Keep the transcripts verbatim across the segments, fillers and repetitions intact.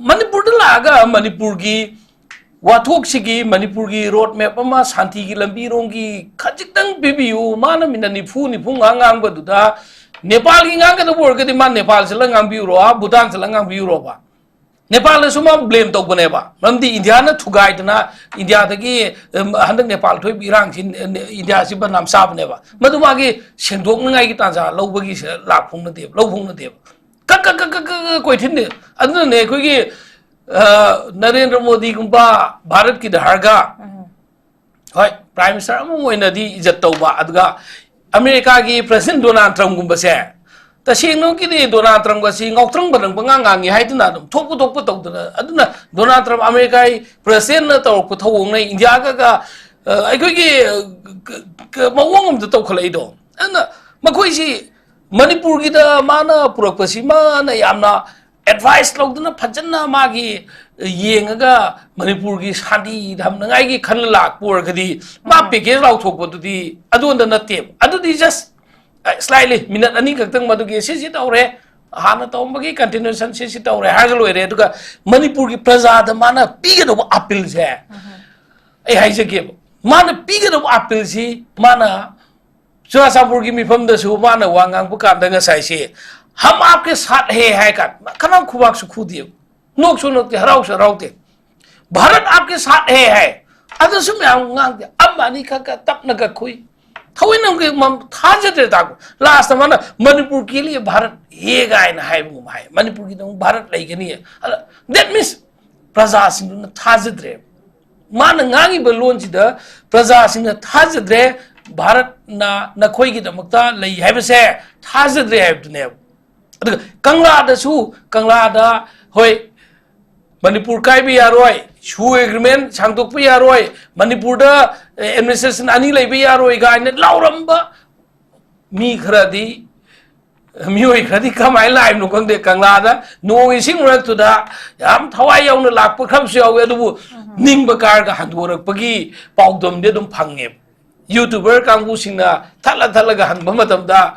ꯃꯅꯤꯄꯨꯔꯗ ꯂꯥꯛꯑꯒ ꯃꯅꯤꯄꯨꯔꯒꯤ ꯋꯥꯊꯣꯛꯁꯤꯒꯤ, ꯃꯅꯤꯄꯨꯔꯒꯤ ꯔꯣꯗ ꯃꯦꯞ ꯑꯃ, ꯁꯥꯟꯇꯤꯒꯤ ꯂꯝꯕꯤꯔꯣꯝꯒꯤ ꯈꯖꯤꯛꯇꯪ ꯄꯤꯕꯤꯌꯨ꯫ ꯃꯥꯅ ꯃꯤꯅꯠ ꯅꯤꯐꯨ, ꯅꯤꯐꯨ ꯃꯉꯥ ꯉꯥꯡꯕꯗꯨꯗ ꯅꯦꯄꯥꯜꯒꯤ ꯉꯥꯡꯒꯗꯕ ꯑꯣꯏꯔꯒꯗꯤ ꯃꯥ ꯅꯦꯄꯥꯜ ꯆꯠꯂ ꯉꯥꯡꯕꯤꯔꯨꯔꯣ, ꯚꯨꯇꯥꯟ ꯆꯠꯂ ꯉꯥꯡꯕꯤꯔꯨꯔꯣꯕ꯫ ꯅꯦꯄꯥꯜꯅꯁꯨ ꯃꯥ ꯕ꯭ꯂꯦꯝ ꯇꯧꯕꯅꯦꯕ, ꯃꯔꯝꯗꯤ ꯏꯟꯗꯤꯌꯥꯅ ꯊꯨꯒꯥꯏꯗꯅ, ꯏꯟꯗꯤꯌꯥꯗꯒꯤ, ꯎꯝ, ꯍꯟꯗꯛ ꯅꯦꯄꯥꯜ ꯊꯣꯛꯏꯕ ꯏꯔꯥꯡꯁꯤ, ꯏꯟꯗꯤꯌꯥꯁꯤ ꯕꯗꯅꯥꯝ ꯆꯥꯕꯅꯦꯕ꯫ ꯃꯗꯨ ꯃꯥꯒꯤ ꯁꯦꯡꯗꯣꯛꯅꯉꯥꯏꯒꯤ ꯇꯥꯟꯖꯥ ꯂꯧꯕꯒꯤ ꯂꯥꯛ ꯐꯣꯡꯅꯗꯦꯕ, ꯂꯧ ꯐꯣꯡꯅꯗꯦꯕ꯫ ꯀꯛ ꯀꯛ ꯀꯛ ꯀꯛ ꯀꯛ ꯀꯛ ꯀꯣꯏꯊꯤꯟꯗꯦ꯫ ꯑꯗꯨꯅꯅꯦ ꯑꯩꯈꯣꯏꯒꯤ, ꯑ, ꯅꯔꯦꯟꯗ꯭ꯔ ꯃꯣꯗꯤꯒꯨꯝꯕ ꯚꯥꯔꯠꯀꯤꯗ ꯍꯥꯏꯔꯒ, ꯎꯝ꯫ ꯍꯣꯏ, ꯄ꯭ꯔꯥꯏꯝ ꯃꯤꯅꯤꯁꯇꯔ ꯑꯃ ꯑꯣꯏꯅꯗꯤ ꯏꯖꯠ ꯇꯧꯕ, ꯑꯗꯨꯒ ꯑꯃꯦꯔꯤꯀꯥꯒꯤ ꯄ꯭ꯔꯦꯁꯤꯗꯦꯟ ꯗꯣꯅꯥꯜꯗ ꯇ꯭ꯔꯝꯞꯒꯨꯝꯕꯁꯦ, ꯇꯁꯦꯡꯅꯃꯛꯀꯤꯗꯤ ꯗꯣꯅꯥꯜꯗ ꯇ꯭ꯔꯝꯞꯒꯁꯤ ꯉꯥꯎꯇ꯭ꯔꯪ ꯐꯗ꯭ꯔꯪ ꯄꯉꯥꯡ ꯉꯥꯡꯉꯤ ꯍꯥꯏꯗꯨꯅ ꯑꯗꯨꯝ ꯊꯣꯛꯄ ꯊꯣꯛꯄ ꯇꯧꯗꯅ, ꯑꯗꯨꯅ ꯗꯣꯅꯥꯜꯗ ꯇ꯭ꯔꯝꯞ ꯑꯃꯦꯔꯤꯀꯥꯒꯤ ꯄ꯭ꯔꯦꯁꯤꯗꯦꯟꯠꯅ ꯇꯧꯔꯛꯄ ꯊꯧꯑꯣꯡꯅ ꯏꯟꯗꯤꯌꯥꯒ, ꯑ, ꯑꯩꯈꯣꯏꯒꯤ, ꯑ, ꯀ-, ꯀ-, ꯃꯑꯣꯡ ꯑꯃꯗ ꯇꯧꯈꯠꯂꯛꯏꯗꯣ꯫ ꯑꯗꯨꯅ ꯃꯈꯣꯏꯁꯤ ꯃꯅꯤꯄꯨꯔꯒꯤꯗ ꯃꯥꯅ ꯄꯨꯔꯛꯄꯁꯤ ꯃꯥꯅ ꯌꯥꯝꯅ ꯑꯦꯗꯚꯥꯏꯁ ꯂꯧꯗꯅ ꯐꯖꯅ ꯃꯥꯒꯤ ꯌꯦꯡꯉꯒ ꯃꯅꯤꯄꯨꯔꯒꯤ ꯁꯥꯟꯇꯤ ꯊꯝꯅꯉꯥꯏꯒꯤ ꯈꯜꯂ ꯂꯥꯛꯄ ꯑꯣꯏꯔꯒꯗꯤ ꯃꯥ ꯎꯝ꯫ ꯄꯦꯀꯦꯖ ꯂꯥꯎꯊꯣꯛꯄꯗꯨꯗꯤ ꯑꯗꯨꯗ ꯅꯠꯇꯦꯕ꯫ ꯑꯗꯨꯗꯤ ꯖꯁ ꯁ꯭ꯂꯥꯏꯠꯂꯤ ꯃꯤꯅꯠ ꯑꯅꯤ ꯈꯛꯇꯪ ꯃꯗꯨꯒꯤ ꯁꯤꯁꯤ ꯇꯧꯔꯦ, ꯍꯥꯟꯅ ꯇꯧꯔꯝꯕꯒꯤ ꯀꯟꯇꯤꯅ꯭ꯌꯨꯁꯟ ꯁꯤꯁꯤ ꯇꯧꯔꯦ ꯍꯥꯏꯔꯒ ꯂꯣꯏꯔꯦ꯫ ꯑꯗꯨꯒ ꯃꯅꯤꯄꯨꯔꯒꯤ ꯄ꯭ꯔꯖꯥꯗ ꯃꯥꯅ ꯄꯤꯒꯗꯧꯕ ꯑꯄꯤꯜꯁꯦ ꯎꯝ꯫ ꯑꯩ ꯍꯥꯏꯖꯒꯦꯕ, ꯃꯥꯅ ꯄꯤꯒꯗꯧꯕ ꯑꯄꯤꯜꯁꯤ ꯃꯥꯅ ꯆꯨꯔꯥꯆꯥꯟꯄꯨꯔꯒꯤ ꯃꯤꯐꯝꯗꯁꯨ ꯃꯥꯅ ꯋꯥ ꯉꯥꯡꯕ ꯀꯥꯟꯗ ꯉꯁꯥꯏꯁꯦ "ꯍꯝ ꯑꯥꯞꯀꯦ ꯁꯥꯊ ꯍꯦ" ꯍꯥꯏ ꯀꯥꯟꯗ ꯀꯅꯥꯝ ꯈꯨꯕꯥꯛꯁꯨ ꯈꯨꯗꯦꯕ, ꯅꯣꯛꯁꯨ ꯅꯣꯛꯇꯦ, ꯍꯔꯥꯎꯁꯨ ꯍꯔꯥꯎꯗꯦ꯫ "ꯚꯥꯔꯠ ꯑꯥꯞꯀꯦ ꯁꯥꯊ ꯍꯦ" ꯍꯥꯏ, ꯑꯗꯨꯁꯨ ꯃꯌꯥꯝ ꯉꯥꯡꯗꯦ, ꯑꯃ ꯑꯅꯤ ꯈꯛ ꯈꯛ ꯇꯞꯅ ꯈꯛ ꯈꯨꯏ꯫ ꯊꯑꯣꯏꯅ ꯃ-, ꯊꯥꯖꯗ꯭ꯔꯦ ꯇꯥꯛꯄ꯫ ꯂꯥꯁꯇ ꯃꯥꯅ "ꯃꯅꯤꯄꯨꯔ ꯀꯦ ꯂꯤꯌꯦ ꯚꯥꯔꯠ ꯍꯦ" ꯀꯥꯏꯅ ꯍꯥꯏꯕꯒꯨꯝ ꯍꯥꯏ, ꯃꯅꯤꯄꯨꯔꯒꯤꯗꯃꯛ ꯚꯥꯔꯠ ꯂꯩꯒꯅꯤ꯫ ꯑꯗ, that means ꯄ꯭ꯔꯖꯥꯁꯤꯡꯗꯨꯅ ꯊꯥꯖꯗ꯭ꯔꯦ꯫ ꯃꯥꯅ ꯉꯥꯡꯉꯤꯕ ꯂꯣꯟꯁꯤꯗ ꯄ꯭ꯔꯖꯥꯁꯤꯡꯅ ꯊꯥꯖꯗ꯭ꯔꯦ, ꯚꯥꯔꯠꯅ ꯅꯈꯣꯏꯒꯤꯗꯃꯛꯇ ꯂꯩ ꯍꯥꯏꯕꯁꯦ ꯊꯥꯖꯗ꯭ꯔꯦ ꯍꯥꯏꯕꯗꯨꯅꯦꯕ꯫ ꯑꯗꯨꯒ ꯀꯪꯂꯥꯗꯁꯨ, ꯀꯪꯂꯥꯗ, ꯍꯣꯏ, ꯃꯅꯤꯄꯨꯔ ꯀꯥꯏꯕ ꯌꯥꯔꯣꯏ, ꯁꯨ ꯑꯦꯒ꯭ꯔꯤꯃꯦꯟ ꯁꯥꯡꯗꯣꯛꯄ ꯌꯥꯔꯣꯏ, ꯃꯅꯤꯄꯨꯔꯗ, ꯑꯦ, ꯑꯦꯗꯃꯤꯅꯤꯁꯇ꯭ꯔꯦꯁꯟ ꯑꯅꯤ ꯂꯩꯕ ꯌꯥꯔꯣꯏ ꯀꯥꯏꯅ ꯂꯥꯎꯔꯝꯕ ꯃꯤ ꯈꯔꯗꯤ, ꯃꯤꯑꯣꯏ ꯈꯔꯗꯤ ꯀꯃꯥꯏꯅ ꯂꯥꯛꯏꯕꯅꯣ ꯈꯪꯗꯦ, ꯀꯪꯂꯥꯗ ꯅꯣꯡ ꯏꯁꯤꯡ ꯃꯔꯛꯇꯨꯗ ꯌꯥꯝ ꯊꯋꯥꯏ ꯌꯥꯎꯅ ꯂꯥꯛꯄ ꯈꯔꯁꯨ ꯌꯥꯎꯋꯤ, ꯑꯗꯨꯕꯨ ꯎꯝ꯫ ꯅꯤꯡꯕ ꯀꯥꯏꯔꯒ ꯍꯟꯗꯣꯔꯛꯄꯒꯤ ꯄꯥꯎꯗꯝꯗꯤ ꯑꯗꯨꯝ ꯐꯪꯉꯦꯕ꯫ ꯌꯨꯇ꯭ꯌꯨꯕꯔ ꯀꯥꯡꯕꯨꯁꯤꯡꯅ ꯊꯠꯂ ꯊꯠꯂꯒ ꯍꯟꯕ ꯃꯇꯝꯗ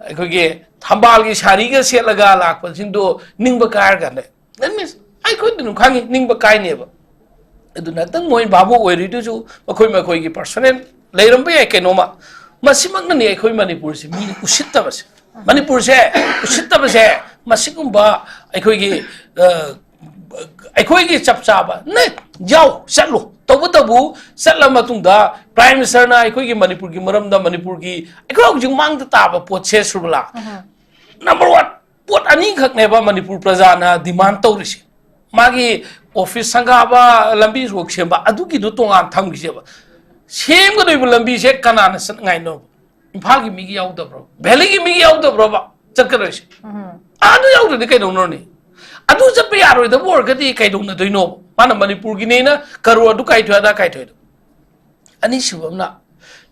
ꯑꯩꯈꯣꯏꯒꯤ ꯊꯝꯕꯥꯜꯒꯤ ꯁꯥꯔꯤꯒ ꯁꯦꯠꯂꯒ ꯂꯥꯛꯄꯁꯤꯡꯗꯣ ꯅꯤꯡꯕ ꯀꯥꯏꯔꯒ ꯍꯜꯂꯦ꯫ That means, ꯑꯩꯈꯣꯏꯗꯤ ꯑꯗꯨꯝ ꯈꯪꯉꯤ, ꯅꯤꯡꯕ ꯀꯥꯏꯅꯦꯕ꯫ ꯑꯗꯨꯅ ꯈꯤꯇꯪ ꯃꯣꯏ ꯚꯥꯕꯣꯛ ꯑꯣꯏꯔꯤꯗꯨꯁꯨ ꯃꯈꯣꯏ ꯃꯈꯣꯏꯒꯤ personal ꯂꯩꯔꯝꯕ ꯌꯥꯏ ꯀꯩꯅꯣꯝꯃ꯫ ꯃꯁꯤꯃꯛꯅꯅꯤ ꯑꯩꯈꯣꯏ ꯃꯅꯤꯄꯨꯔꯁꯤ ꯃꯤꯅ ꯎꯁꯤꯠꯇꯕꯁꯦ꯫ ꯃꯅꯤꯄꯨꯔꯁꯦ ꯎꯁꯤꯠꯇꯕꯁꯦ ꯃꯁꯤꯒꯨꯝꯕ ꯑꯩꯈꯣꯏꯒꯤ, ꯑ, ꯑꯩꯈꯣꯏꯒꯤ ꯆꯞ ꯆꯥꯕ ꯅꯦ, ꯌꯥꯎ, ꯆꯠꯂꯨ꯫ ꯇꯧꯕꯇꯕꯨ ꯆꯠꯂ ꯃꯇꯨꯡꯗ Prime Ministerꯅ ꯑꯩꯈꯣꯏꯒꯤ ꯃꯅꯤꯄꯨꯔꯒꯤ ꯃꯔꯝꯗ, ꯃꯅꯤꯄꯨꯔꯒꯤ ꯑꯩꯈꯣꯏ ꯍꯧꯖꯤꯛ ꯃꯥꯡꯗ ꯇꯥꯕ ꯄꯣꯠꯁꯦ, ꯁꯨꯔꯕꯂꯥ, number one, ꯄꯣꯠ ꯑꯅꯤꯈꯛꯅꯦꯕ ꯃꯅꯤꯄꯨꯔ ꯄ꯭ꯔꯖꯥꯅ demand ꯇꯧꯔꯤꯁꯦ꯫ ꯃꯥꯒꯤ office ꯁꯪꯒꯥꯕ, ꯂꯝꯕꯤ ꯁꯣꯔꯣꯛ ꯁꯦꯝꯕ, ꯑꯗꯨꯒꯤꯗꯨ ꯇꯣꯉꯥꯟ ꯊꯝꯈꯤꯁꯦꯕ꯫ ꯁꯦꯝꯒꯗꯣꯏꯕ ꯂꯝꯕꯤꯁꯦ ꯀꯅꯥꯅ ꯆꯠꯉꯥꯏꯅꯣ? ꯏꯝꯐꯥꯜꯒꯤ ꯃꯤꯒꯤ ꯌꯥꯎꯗꯕ꯭ꯔꯣ? ꯚꯦꯂꯤꯒꯤ ꯃꯤꯒꯤ ꯌꯥꯎꯗꯕ꯭ꯔꯣꯕ ꯆꯠꯀꯗꯣꯏꯁꯦ? ꯑꯗꯨ ꯌꯥꯎꯗ꯭ꯔꯗꯤ ꯀꯩꯗꯧꯅꯔꯨꯅꯤ? ꯑꯗꯨ ꯆꯠꯄ ꯌꯥꯔꯣꯏꯗꯕ ꯑꯣꯏꯔꯒꯗꯤ ꯀꯩꯗꯧꯅꯗꯣꯏꯅꯣꯕ? ꯃꯥꯅ ꯃꯅꯤꯄꯨꯔꯒꯤꯅꯦꯅ ꯀꯔꯣꯔ ꯑꯗꯨ ꯀꯥꯏꯊꯣꯛꯑꯦ, ꯑꯗꯥ ꯀꯥꯏꯊꯣꯛꯑꯦ꯫ ꯑꯅꯤꯁꯨꯕ ꯑꯃꯅ,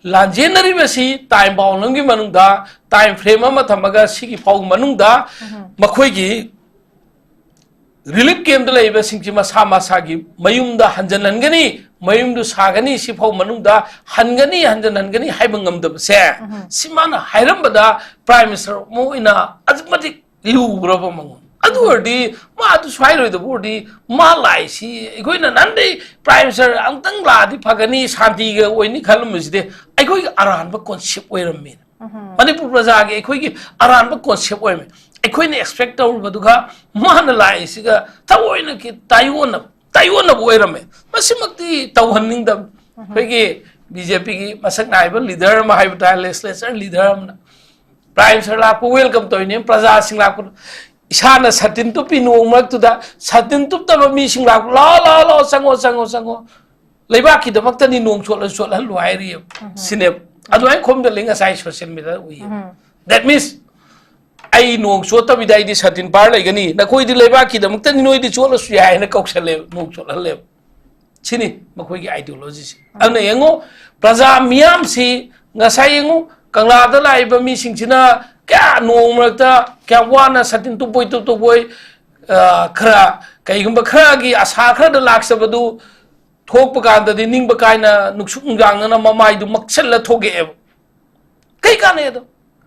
ꯂꯥꯟꯖꯦꯟꯅꯔꯤꯕꯁꯤ time bound ꯑꯃꯒꯤ ꯃꯅꯨꯡꯗ, time frame ꯑꯃ ꯊꯝꯃꯒ, ꯁꯤꯒꯤ ꯐꯥꯎ ꯃꯅꯨꯡꯗ ꯃꯈꯣꯏꯒꯤ relief campꯇ ꯂꯩꯔꯤꯕꯁꯤꯡꯁꯤ ꯃꯁꯥ ꯃꯁꯥꯒꯤ ꯃꯌꯨꯝꯗ ꯍꯟꯖꯤꯟꯍꯟꯒꯅꯤ, ꯃꯌꯨꯝꯗꯨ ꯁꯥꯒꯅꯤ, ꯁꯤꯐꯥꯎ ꯃꯅꯨꯡꯗ ꯍꯟꯒꯅꯤ, ꯍꯟꯖꯤꯟꯍꯟꯒꯅꯤ ꯍꯥꯏꯕ ꯉꯝꯗꯕꯁꯦ, ꯁꯤ ꯃꯥꯅ ꯍꯥꯏꯔꯝꯕꯗ Prime Minister ꯑꯃ ꯑꯣꯏꯅ ꯑꯗꯨꯛ ꯃꯇꯤꯛ ꯂꯨꯈ꯭ꯔꯕ ꯃꯉꯣꯟ꯫ ꯑꯗꯨ ꯑꯣꯏꯔꯗꯤ ꯃꯥ ꯑꯗꯨ ꯁ꯭ꯋꯥꯏꯔꯣꯏꯗꯕ ꯑꯣꯏꯔꯗꯤ ꯃꯥ ꯂꯥꯛꯏꯁꯤ ꯑꯩꯈꯣꯏꯅ ꯅꯍꯥꯟꯗꯩ Prime Minister ꯑꯃꯨꯛꯇꯪ ꯂꯥꯛꯑꯗꯤ ꯐꯒꯅꯤ, ꯁꯥꯟꯇꯤꯒ ꯑꯣꯏꯅꯤ ꯈꯜꯂꯝꯕꯁꯤꯗꯤ ꯑꯩꯈꯣꯏꯒꯤ ꯑꯔꯥꯟꯕ concept ꯑꯣꯏꯔꯝꯃꯦꯅ꯫ ꯃꯅꯤꯄꯨꯔ ꯄ꯭ꯔꯖꯥꯒꯤ ꯑꯩꯈꯣꯏꯒꯤ ꯑꯔꯥꯟꯕ concept ꯑꯣꯏꯔꯝꯃꯦ꯫ ꯑꯩꯈꯣꯏꯅ expect ꯇꯧꯔꯨꯕꯗꯨꯒ ꯃꯥꯅ ꯂꯥꯛꯏꯁꯤꯒ ꯊꯑꯣꯏꯅ ꯈꯤ-, ꯇꯥꯏꯑꯣꯟꯅꯕ, ꯇꯥꯏꯑꯣꯟꯅꯕ ꯑꯣꯏꯔꯝꯃꯦ꯫ ꯃꯁꯤꯃꯛꯇꯤ ꯇꯧꯍꯟꯅꯤꯡꯗꯕ꯫ ꯑꯩꯈꯣꯏꯒꯤ BJPꯒꯤ ꯃꯁꯛ ꯅꯥꯏꯕ leader ꯑꯃ ꯍꯥꯏꯕ ꯇꯥꯔꯦ, legislature leader ꯑꯃꯅ Prime Minister ꯂꯥꯛꯄ welcome ꯇꯧꯔꯤꯅꯦ, ꯄ꯭ꯔꯖꯥꯁꯤꯡ ꯂꯥꯛꯄ, ꯏꯁꯥꯅ ꯁꯥꯇꯤꯟ ꯇꯨꯞꯄꯤ ꯅꯣꯡ ꯃꯔꯛꯇꯨꯗ, ꯁꯥꯇꯤꯟ ꯇꯨꯞꯇꯕ ꯃꯤꯁꯤꯡ ꯂꯥꯛꯄ, "ꯂꯥꯛꯑꯣ, ꯂꯥꯛꯑꯣ, ꯂꯥꯛꯑꯣ, ꯆꯪꯉꯣ, ꯆꯪꯉꯣ, ꯆꯪꯉꯣ꯫ ꯂꯩꯕꯥꯛꯀꯤꯗꯃꯛꯇꯅꯤ ꯅꯣꯡ ꯆꯣꯠꯂ ꯆꯣꯠꯍꯜꯂꯨ" ꯍꯥꯏꯔꯤꯑꯕ꯫ ꯁꯤꯅꯦꯕ꯫ ꯑꯗꯨꯃꯥꯏꯅ ꯈꯣꯝꯗ ꯂꯩ ꯉꯁꯥꯏ social mediaꯗ ꯎꯏꯌꯦ꯫ That means, ꯑꯩ ꯅꯣꯡ ꯆꯣꯠꯇꯕꯤꯗ ꯑꯩꯗꯤ ꯁꯥꯇꯤꯟ ꯄꯥꯔ ꯂꯩꯒꯅꯤ, ꯅꯈꯣꯏꯗꯤ ꯂꯩꯕꯥꯛꯀꯤꯗꯃꯛꯇꯅꯤ, ꯅꯣꯏꯗꯤ ꯆꯣꯠꯂꯁꯨ ꯌꯥꯏ ꯍꯥꯏꯅ ꯀꯧꯁꯜꯂꯦꯕ, ꯅꯣꯡ ꯆꯣꯠꯍꯜꯂꯦꯕ꯫ ꯁꯤꯅꯤ ꯃꯈꯣꯏꯒꯤ ideologyꯁꯦ꯫ ꯑꯗꯨꯅ ꯌꯦꯡꯉꯨ, ꯄ꯭ꯔꯖꯥ ꯃꯤꯌꯥꯝꯁꯤ ꯉꯁꯥꯏ ꯌꯦꯡꯉꯨ, ꯀꯪꯂꯥꯗ ꯂꯥꯛꯏꯕ ꯃꯤꯁꯤꯡꯁꯤꯅ ꯀꯌꯥ ꯅꯣꯡ ꯃꯔꯛꯇ ꯀꯌꯥꯝ ꯋꯥꯅ ꯁꯥꯇꯤꯟ ꯇꯨꯞꯄꯣꯏ ꯇꯨꯞꯇꯣꯞꯄꯣꯏ, ꯑ, ꯈꯔ ꯀꯩꯒꯨꯝꯕ ꯈꯔꯒꯤ ꯑꯁꯥ ꯈꯔꯗ ꯂꯥꯛꯆꯕꯗꯨ ꯊꯣꯛꯄ ꯀꯥꯟꯗꯗꯤ ꯅꯤꯡꯕ ꯀꯥꯏꯅ ꯅꯨꯡꯁꯨꯛ ꯅꯨꯡꯖꯥꯡꯅꯅ ꯃꯃꯥꯏꯗꯨ ꯃꯛꯁꯜꯂ ꯊꯣꯛꯂꯛꯑꯦꯕ꯫ ꯀꯩ ꯀꯥꯟꯅꯩ ꯑꯗꯣ?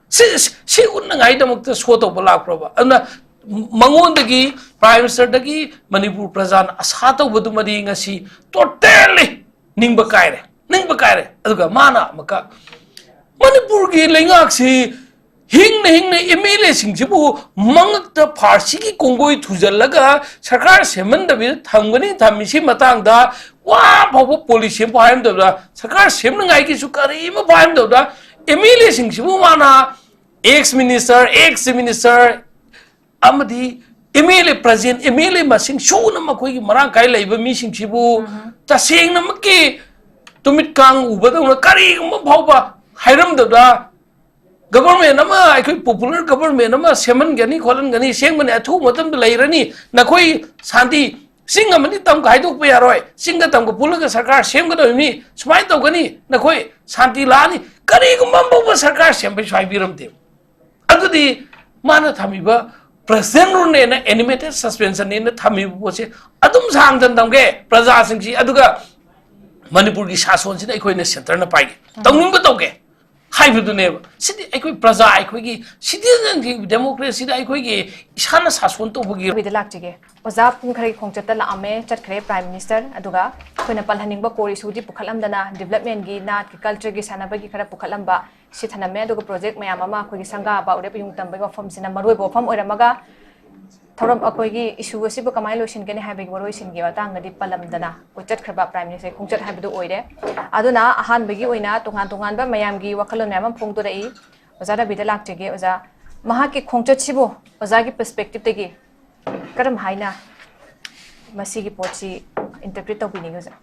ꯁꯤ, ꯁꯤ, ꯁꯤ ꯎꯠꯅꯉꯥꯏꯗꯃꯛꯇ show ꯇꯧꯕ ꯂꯥꯛꯄ꯭ꯔꯕ? ꯑꯗꯨꯅ ꯃꯉꯣꯟꯗꯒꯤ, ꯄ꯭ꯔꯥꯏꯝ ꯃꯤꯅꯤꯁꯇꯔꯗꯒꯤ ꯃꯅꯤꯄꯨꯔ ꯄ꯭ꯔꯖꯥꯅ ꯑꯁꯥ ꯇꯧꯕꯗꯨꯃꯗꯤ ꯉꯁꯤ ꯇꯣꯇꯦꯜꯂꯤ ꯅꯤꯡꯕ ꯀꯥꯏꯔꯦ, ꯅꯤꯡꯕ ꯀꯥꯏꯔꯦ꯫ ꯑꯗꯨꯒ ꯃꯥꯅ ꯑꯃꯨꯛꯀ ꯃꯅꯤꯄꯨꯔꯒꯤ ꯂꯩꯉꯥꯛꯁꯤ ꯍꯤꯡꯅ ꯍꯤꯡꯅ ꯑꯦꯝ ꯑꯦꯜ ꯑꯦꯁꯤꯡꯁꯤꯕꯨ ꯃꯉꯛꯇ ꯐꯥꯔꯁꯤꯒꯤ ꯀꯣꯡꯒꯣꯏ ꯊꯨꯖꯜꯂꯒ ꯁꯔꯀꯥꯔ ꯁꯦꯝꯍꯟꯗꯕꯤꯗ ꯊꯝꯒꯅꯤ, ꯊꯝꯃꯤꯁꯤ ꯃꯇꯥꯡꯗ ꯋꯥ ꯐꯥꯎꯕ ꯄꯣꯂꯤꯁꯤ ꯑꯃ ꯄꯥꯏꯔꯝꯗꯕꯗ, ꯁꯔꯀꯥꯔ ꯁꯦꯝꯅꯉꯥꯏꯒꯤꯁꯨ ꯀꯔꯤ ꯑꯃ ꯄꯥꯏꯔꯝꯗꯕꯗ, ꯑꯦꯝ ꯑꯦꯜ ꯑꯦꯁꯤꯡꯁꯤꯕꯨ ꯃꯥꯅ ꯑꯦꯛꯁ ꯃꯤꯅꯤꯁꯇꯔ, ꯑꯦꯛꯁ ꯃꯤꯅꯤꯁꯇꯔ ꯑꯃꯗꯤ M L A, present M L A ꯃꯁꯤꯡ ꯁꯨꯅ ꯃꯈꯣꯏꯒꯤ ꯃꯔꯥꯡ ꯀꯥꯏ ꯂꯩꯕ ꯃꯤꯁꯤꯡꯁꯤꯕꯨ ꯎꯝ꯫ ꯇꯁꯦꯡꯅꯃꯛꯀꯤ ꯇꯨꯃꯤꯠ ꯀꯥꯡ ꯎꯕꯗꯧꯅ ꯀꯔꯤꯒꯨꯝꯕ ꯐꯥꯎꯕ ꯍꯥꯏꯔꯝꯗꯕꯗ, ꯒꯕꯔꯃꯦꯟ ꯑꯃ, ꯑꯩꯈꯣꯏ ꯄꯣꯄꯨꯂꯔ ꯒꯕꯔꯃꯦꯟ ꯑꯃ ꯁꯦꯝꯍꯟꯒꯅꯤ, ꯈꯣꯠꯍꯟꯒꯅꯤ, ꯁꯦꯝꯒꯅꯤ, ꯑꯊꯨꯕ ꯃꯇꯝꯗ ꯂꯩꯔꯅꯤ, ꯅꯈꯣꯏ ꯁꯥꯟꯇꯤ, ꯆꯤꯡ ꯑꯃꯗꯤ ꯇꯝ ꯈꯥꯏꯗꯣꯛꯄ ꯌꯥꯔꯣꯏ, ꯆꯤꯡꯒ ꯇꯝꯒ ꯄꯨꯜꯂꯒ ꯁꯔꯀꯥꯔ ꯁꯦꯝꯒꯗꯕꯅꯤ, ꯁꯨꯃꯥꯏꯅ ꯇꯧꯒꯅꯤ, ꯅꯈꯣꯏ ꯁꯥꯟꯇꯤ ꯂꯥꯛꯑꯅꯤ, ꯀꯔꯤꯒꯨꯝꯕ ꯑꯃ ꯐꯥꯎꯕ ꯁꯔꯀꯥꯔ ꯁꯦꯝꯕꯩꯁꯨ ꯍꯥꯏꯕꯤꯔꯝꯗꯦꯕ꯫ ꯑꯗꯨꯗꯤ ꯃꯥꯅ ꯊꯝꯃꯤꯕ ꯄ꯭ꯔꯖꯦꯟ ꯔꯨꯜꯅꯦꯅ, ꯑꯦꯅꯤꯃꯦꯇꯦꯠ ꯁꯁꯄꯦꯟꯁꯟꯅꯦꯅ ꯊꯝꯃꯤꯕ ꯄꯣꯠꯁꯦ ꯑꯗꯨꯝ ꯁꯥꯡꯗꯅ ꯊꯝꯒꯦ ꯄ꯭ꯔꯖꯥꯁꯤꯡꯁꯤ, ꯑꯗꯨꯒ ꯃꯅꯤꯄꯨꯔꯒꯤ ꯁꯥꯁꯣꯟꯁꯤꯅ ꯑꯩꯈꯣꯏꯅ ꯁꯦꯟꯇꯔꯅ ꯄꯥꯏꯒꯦ, ꯇꯧꯅꯤꯡꯕ ꯇꯧꯒꯦ ꯍꯥꯏꯕꯗꯨꯅꯦꯕ꯫ ꯁꯤꯗꯤ ꯑꯩꯈꯣꯏ ꯄ꯭ꯔꯖꯥ, ꯑꯩꯈꯣꯏꯒꯤ ꯁꯤꯇꯤꯖꯟꯒꯤ ꯗꯦꯃꯣꯀ꯭ꯔꯦꯁꯤꯗ ꯑꯩꯈꯣꯏꯒꯤ ꯏꯁꯥꯅ ꯁꯥꯁꯣꯟ ꯇꯧꯕꯒꯤ ꯕꯤꯗ ꯂꯥꯛꯆꯒꯦ꯫ ꯑꯣꯖꯥ ꯄꯨꯡ ꯈꯔꯒꯤ ꯈꯣꯡꯆꯠꯇ ꯂꯥꯛꯑꯝꯃꯦ, ꯆꯠꯈ꯭ꯔꯦ ꯄ꯭ꯔꯥꯏꯝ ꯃꯤꯅꯤꯁꯇꯔ꯫ ꯑꯗꯨꯒ ꯑꯩꯈꯣꯏꯅ ꯄꯜꯍꯟꯅꯤꯡꯕ ꯀꯣꯔ ꯏꯁꯨꯗꯤ ꯄꯨꯈꯠꯂꯝꯗꯅ, ꯗꯤꯕꯂꯞꯃꯦꯟꯒꯤ, ꯅꯥꯠꯀꯤ, ꯀꯜꯆꯔꯒꯤ, ꯁꯥꯟꯅꯕꯒꯤ ꯈꯔ ꯄꯨꯈꯠꯂꯝꯕ ꯁꯤ ꯊꯅꯝꯃꯦ꯫ ꯑꯗꯨꯒ ꯄ꯭ꯔꯣꯖꯦꯛ ꯃꯌꯥꯝ ꯑꯃ ꯑꯩꯈꯣꯏꯒꯤ ꯁꯪꯒꯥꯕ ꯎꯔꯦꯞ ꯏꯌꯨꯡ ꯇꯝꯕꯒꯤ ꯋꯥꯐꯝꯁꯤꯅ ꯃꯔꯨꯑꯣꯏꯕ ꯋꯥꯐꯝ ꯑꯣꯏꯔꯝꯃꯒ, ꯊꯧꯔꯝ ꯑꯩꯈꯣꯏꯒꯤ ꯏꯁꯨ ꯑꯁꯤꯕꯨ ꯀꯃꯥꯏꯅ ꯂꯣꯏꯁꯤꯟꯒꯅꯤ ꯍꯥꯏꯕꯒꯤ ꯋꯥꯔꯣꯏꯁꯤꯟꯒꯤ ꯃꯇꯥꯡꯗꯗꯤ ꯄꯜꯂꯝꯗꯅ ꯑꯩꯈꯣꯏ ꯆꯠꯈ꯭ꯔꯕ ꯄ꯭ꯔꯥꯏꯝ ꯃꯤꯅꯤꯁꯇꯔꯒꯤ ꯈꯣꯡꯆꯠ ꯍꯥꯏꯕꯗꯨ ꯑꯣꯏꯔꯦ꯫ ꯑꯗꯨꯅ ꯑꯍꯥꯟꯕꯒꯤ ꯑꯣꯏꯅ ꯇꯣꯉꯥꯟ ꯇꯣꯉꯥꯟꯕ ꯃꯌꯥꯝꯒꯤ ꯋꯥꯈꯜꯂꯣꯟ ꯃꯌꯥꯝ ꯑꯃ ꯐꯣꯡꯗꯣꯔꯛꯏ꯫ ꯑꯣꯖꯥ ꯔꯕꯤꯗ ꯂꯥꯛꯆꯒꯦ꯫ ꯑꯣꯖꯥ, ꯃꯍꯥꯛꯀꯤ ꯈꯣꯡꯆꯠꯁꯤꯕꯨ ꯑꯣꯖꯥꯒꯤ ꯄꯔꯁꯄꯦꯛꯇꯤꯞꯇꯒꯤ ꯀꯔꯝ ꯍꯥꯏꯅ ꯃꯁꯤꯒꯤ ꯄꯣꯠꯁꯤ ꯏꯟꯇꯔꯄ꯭ꯔꯤꯠ ꯇꯧꯕꯤꯅꯤꯡꯉꯤ, ꯑꯣꯖꯥ?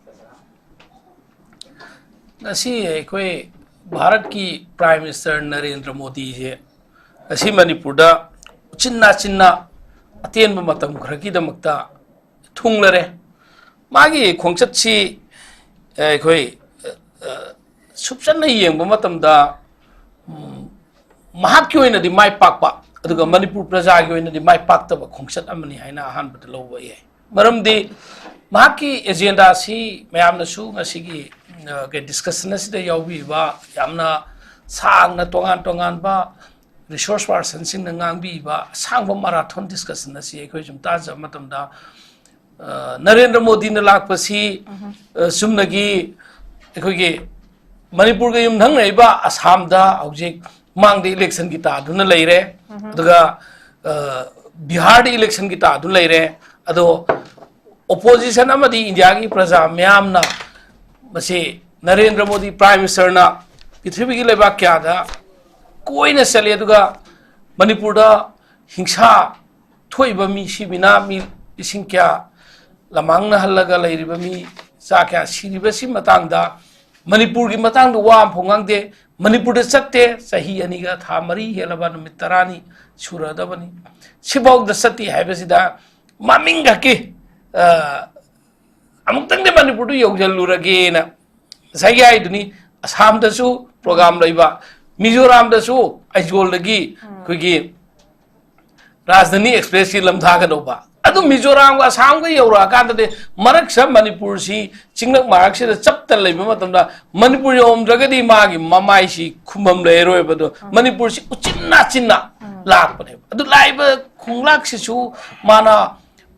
ꯉꯁꯤ ꯑꯩꯈꯣꯏ ꯚꯥꯔꯠꯀꯤ ꯄ꯭ꯔꯥꯏꯝ ꯃꯤꯅꯤꯁꯇꯔ ꯅꯔꯦꯟꯗ꯭ꯔ ꯃꯣꯗꯤꯁꯦ ꯉꯁꯤ ꯃꯅꯤꯄꯨꯔꯗ ꯎꯆꯤꯟ ꯅꯥꯆꯤꯟꯅ ꯑꯇꯦꯟꯕ ꯃꯇꯝ ꯈꯔꯒꯤꯗꯃꯛꯇ ꯊꯨꯡꯂꯔꯦ꯫ ꯃꯥꯒꯤ ꯈꯣꯡꯆꯠꯁꯤ ꯑꯩꯈꯣꯏ, ꯑ, ꯁꯨꯞꯆꯟꯅ ꯌꯦꯡꯕ ꯃꯇꯝꯗ, ꯎꯝ, ꯃꯍꯥꯛꯀꯤ ꯑꯣꯏꯅꯗꯤ ꯃꯥꯏ ꯄꯥꯛꯄ, ꯑꯗꯨꯒ ꯃꯅꯤꯄꯨꯔ ꯄ꯭ꯔꯖꯥꯒꯤ ꯑꯣꯏꯅꯗꯤ ꯃꯥꯏ ꯄꯥꯛꯇꯕ ꯈꯣꯡꯆꯠ ꯑꯃꯅꯤ ꯍꯥꯏꯅ ꯑꯍꯥꯟꯕꯗ ꯂꯧꯕ ꯌꯥꯏ꯫ ꯃꯔꯝꯗꯤ ꯃꯍꯥꯛꯀꯤ ꯑꯦꯖꯦꯟꯗꯥꯁꯤ ꯃꯌꯥꯝꯅꯁꯨ ꯉꯁꯤꯒꯤ, ꯑ, ꯀꯩ, ꯗꯤꯁꯀꯁꯟ ꯑꯁꯤꯗ ꯌꯥꯎꯕꯤꯕ ꯌꯥꯝꯅ ꯁꯥꯡꯅ ꯇꯣꯉꯥꯟ ꯇꯣꯉꯥꯟꯕ ꯔꯤꯁꯣꯔꯁ ꯄꯥꯔꯁꯟꯁꯤꯡꯅ ꯉꯥꯡꯕꯤꯕ ꯑꯁꯥꯡꯕ ꯃꯔꯥꯊꯣꯟ ꯗꯤꯁꯀꯁꯟ ꯑꯁꯤ ꯑꯩꯈꯣꯏ ꯁꯨꯝ ꯇꯥꯖꯕ ꯃꯇꯝꯗ, ꯑ, ꯅꯔꯦꯟꯗ꯭ꯔ ꯃꯣꯗꯤꯅ ꯂꯥꯛꯄꯁꯤ, ꯑ, ꯆꯨꯝꯅꯒꯤ ꯑꯩꯈꯣꯏꯒꯤ ꯃꯅꯤꯄꯨꯔꯒ ꯌꯨꯝꯊꯪꯅꯔꯤꯕ ꯑꯁꯥꯝꯗ ꯍꯧꯖꯤꯛ ꯃꯃꯥꯡꯗ ꯏꯂꯦꯛꯁꯟꯒꯤ ꯇꯥꯗꯨꯅ ꯂꯩꯔꯦ, ꯑꯗꯨꯒ, ꯑ, ꯕꯤꯍꯥꯔꯗ ꯏꯂꯦꯛꯁꯟꯒꯤ ꯇꯥꯗꯨꯅ ꯂꯩꯔꯦ꯫ ꯑꯗꯣ ꯑꯣꯄꯣꯖꯤꯁꯟ ꯑꯃꯗꯤ ꯏꯟꯗꯤꯌꯥꯒꯤ ꯄ꯭ꯔꯖꯥ ꯃꯤꯌꯥꯝꯅ ꯃꯁꯤ ꯅꯔꯦꯟꯗ꯭ꯔ ꯃꯣꯗꯤ ꯄ꯭ꯔꯥꯏꯝ ꯃꯤꯅꯤꯁꯇꯔꯅ ꯄ꯭ꯔꯤꯊꯤꯕꯤꯒꯤ ꯂꯩꯕꯥꯛ ꯀꯌꯥꯗ ꯀꯣꯏꯅ ꯆꯠꯂꯤ, ꯑꯗꯨꯒ ꯃꯅꯤꯄꯨꯔꯗ ꯍꯤꯡꯁꯥ ꯊꯣꯛꯏꯕ ꯃꯤ ꯁꯤꯕꯤꯅ ꯃꯤ ꯂꯤꯁꯤꯡ ꯀꯌꯥ ꯂꯃꯥꯡꯅꯍꯜꯂꯒ ꯂꯩꯔꯤꯕ ꯃꯤ ꯆꯥ ꯀꯌꯥ ꯁꯤꯔꯤꯕꯁꯤ ꯃꯇꯥꯡꯗ, ꯃꯅꯤꯄꯨꯔꯒꯤ ꯃꯇꯥꯡꯗ ꯋꯥ ꯑꯃꯐꯥꯎ ꯉꯥꯡꯗꯦ꯫ ꯃꯅꯤꯄꯨꯔꯗ ꯆꯠꯇꯦ, ꯆꯍꯤ ꯑꯅꯤꯒ ꯊꯥ ꯃꯔꯤ ꯍꯦꯜꯂꯕ ꯅꯨꯃꯤꯠ ꯇꯔꯥꯅꯤ ꯁꯨꯔꯗꯕꯅꯤ꯫ ꯁꯤꯐꯥꯎꯗ ꯆꯠꯇꯦ ꯍꯥꯏꯕꯁꯤꯗ ꯃꯃꯤꯡ ꯈꯛꯀꯤ, ꯑ, ꯑꯃꯨꯛꯇꯪꯗꯤ ꯃꯅꯤꯄꯨꯔꯗꯨ ꯌꯧꯁꯤꯜꯂꯨꯔꯒꯦꯅ ꯉꯁꯥꯏꯒꯤ ꯍꯥꯏꯗꯨꯅꯤ, ꯑꯁꯥꯝꯗꯁꯨ ꯄ꯭ꯔꯣꯒ꯭ꯔꯥꯝ ꯂꯩꯕ, ꯃꯤꯖꯣꯔꯥꯝꯗꯁꯨ ꯑꯥꯏꯖꯣꯜꯗꯒꯤ ꯑꯩꯈꯣꯏꯒꯤ ꯔꯥꯖꯙꯥꯅꯤ ꯑꯦꯛꯁꯄ꯭ꯔꯦꯁꯀꯤ ꯂꯝꯊꯥꯒꯗꯧꯕ꯫ ꯑꯗꯨ ꯃꯤꯖꯣꯔꯥꯝꯒ ꯑꯁꯥꯝꯒ ꯌꯧꯔꯛꯑꯀꯥꯟꯗꯗꯤ ꯃꯔꯛꯁꯤꯗ ꯃꯅꯤꯄꯨꯔꯁꯤ ꯆꯤꯡꯂꯛ ꯃꯔꯛꯁꯤꯗ ꯆꯞꯇ ꯂꯩꯕ ꯃꯇꯝꯗ ꯃꯅꯤꯄꯨꯔ ꯌꯧꯔꯝꯗ꯭ꯔꯒꯗꯤ ꯃꯥꯒꯤ ꯃꯃꯥꯏꯁꯤ ꯈꯨꯝꯐꯝ ꯂꯩꯔꯣꯏꯕ꯫ ꯑꯗꯣ ꯃꯅꯤꯄꯨꯔꯁꯤ ꯎꯆꯤꯟ ꯅꯥꯆꯤꯟꯅ ꯂꯥꯛꯄꯅꯦꯕ꯫ ꯑꯗꯨ ꯂꯥꯛꯏꯕ ꯈꯣꯡꯂꯥꯛꯁꯤꯁꯨ ꯃꯥꯅ,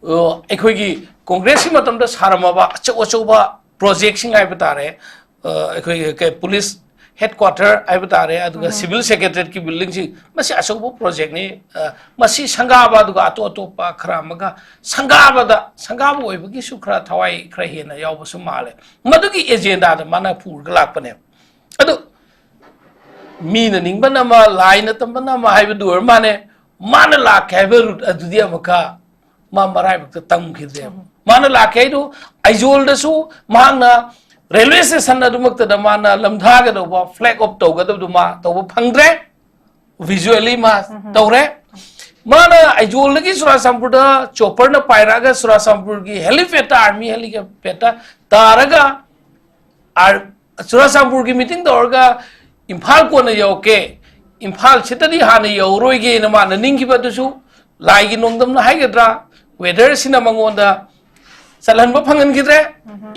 ꯑ, ꯑꯩꯈꯣꯏꯒꯤ ꯀꯣꯡꯒ꯭ꯔꯦꯁꯀꯤ ꯃꯇꯝꯗ ꯁꯥꯔꯝꯃꯕ ꯑꯆꯧ ꯑꯆꯧꯕ ꯄ꯭ꯔꯣꯖꯦꯛꯁꯤꯡ ꯍꯥꯏꯕ ꯇꯥꯔꯦ, ꯑ, ꯑꯩꯈꯣꯏꯒꯤ ꯀꯩ, ꯄꯨꯂꯤꯁ ꯍꯦꯗꯀ꯭ꯋꯥꯇꯔ ꯍꯥꯏꯕ ꯇꯥꯔꯦ, ꯑꯗꯨꯒ ꯁꯤꯚꯤꯜ ꯁꯦꯀ꯭ꯔꯦꯇꯔꯤꯌꯦꯠꯀꯤ ꯕꯤꯜꯗꯤꯡꯁꯤ, ꯃꯁꯤ ꯑꯆꯧꯕ ꯄ꯭ꯔꯣꯖꯦꯛꯅꯤ꯫ ꯑ, ꯃꯁꯤ ꯁꯪꯒꯥꯕ, ꯑꯗꯨꯒ ꯑꯇꯣꯞ ꯑꯇꯣꯞꯄ ꯈꯔ ꯑꯃꯒ ꯁꯪꯒꯥꯕꯗ, ꯁꯪꯒꯥꯕ ꯑꯣꯏꯕꯒꯤꯁꯨ ꯈꯔ ꯊꯋꯥꯏ ꯈꯔ ꯍꯦꯟꯅ ꯌꯥꯎꯕꯁꯨ ꯃꯥꯜꯂꯦ꯫ ꯃꯗꯨꯒꯤ ꯑꯦꯖꯦꯟꯗꯥꯗ ꯃꯥꯅ ꯄꯨꯔꯒ ꯂꯥꯛꯄꯅꯦꯕ꯫ ꯑꯗꯨ ꯃꯤꯅ ꯅꯤꯡꯕꯅ ꯑꯃ, ꯂꯥꯏꯅ ꯇꯝꯕꯅ ꯑꯃ ꯍꯥꯏꯕꯗꯨ ꯑꯣꯏꯔ ꯃꯥꯅꯦ꯫ ꯃꯥꯅ ꯂꯥꯛꯀꯦ ꯍꯥꯏꯕ ꯔꯨꯠ ꯑꯗꯨꯗꯤ ꯑꯃꯨꯛꯀ ꯃꯥ ꯃꯔꯥꯏꯕꯛꯇ ꯇꯝꯈꯤꯗ꯭ꯔꯦꯕ꯫ ꯃꯥꯅ ꯂꯥꯛꯀꯦ ꯍꯥꯏꯗꯨ ꯑꯥꯏꯖꯣꯜꯗꯁꯨ ꯃꯍꯥꯛꯅ ꯔꯦꯜꯋꯦ ꯁ꯭ꯇꯦꯁꯟ ꯑꯗꯨꯃꯛꯇꯗ ꯃꯥꯅ ꯂꯝꯊꯥꯒꯗꯧꯕ, ꯐ꯭ꯂꯦꯒ ꯑꯣꯐ ꯇꯧꯒꯗꯕꯗꯨ ꯃꯥ ꯇꯧꯕ ꯐꯪꯗ꯭ꯔꯦ꯫ ꯚꯤꯖꯨꯋꯦꯜꯂꯤ ꯃꯥ ꯇꯧꯔꯦ꯫ ꯃꯥꯅ ꯑꯥꯏꯖꯣꯜꯗꯒꯤ ꯆꯨꯔꯥꯆꯥꯟꯄꯨꯔꯗ ꯆꯣꯄꯔꯅ ꯄꯥꯏꯔꯛꯑꯒ ꯆꯨꯔꯥꯆꯥꯟꯄꯨꯔꯒꯤ ꯍꯦꯂꯤꯄꯦꯗꯇ, ꯑꯥꯔꯃꯤ ꯍꯦꯂꯤꯄꯦꯗꯇ ꯇꯥꯔꯒ ꯑꯥꯔ-, ꯆꯨꯔꯥꯆꯥꯟꯄꯨꯔꯒꯤ ꯃꯤꯇꯤꯡ ꯇꯧꯔꯒ ꯏꯝꯐꯥꯜ ꯀꯣꯟꯅ ꯌꯧꯔꯛꯀꯦ, ꯏꯝꯐꯥꯜ ꯁꯤꯗꯗꯤ ꯍꯥꯟꯅ ꯌꯧꯔꯣꯏꯒꯦꯅ ꯃꯥꯅ ꯅꯤꯡꯈꯤꯕ ꯑꯗꯨꯁꯨ ꯂꯥꯏꯒꯤ ꯅꯣꯡꯗꯝꯅ ꯍꯥꯏꯒꯗ꯭ꯔꯥ, ꯋꯦꯗꯔꯁꯤꯅ ꯃꯉꯣꯟꯗ ꯆꯠꯍꯟꯕ ꯐꯪꯍꯟꯈꯤꯗ꯭ꯔꯦ꯫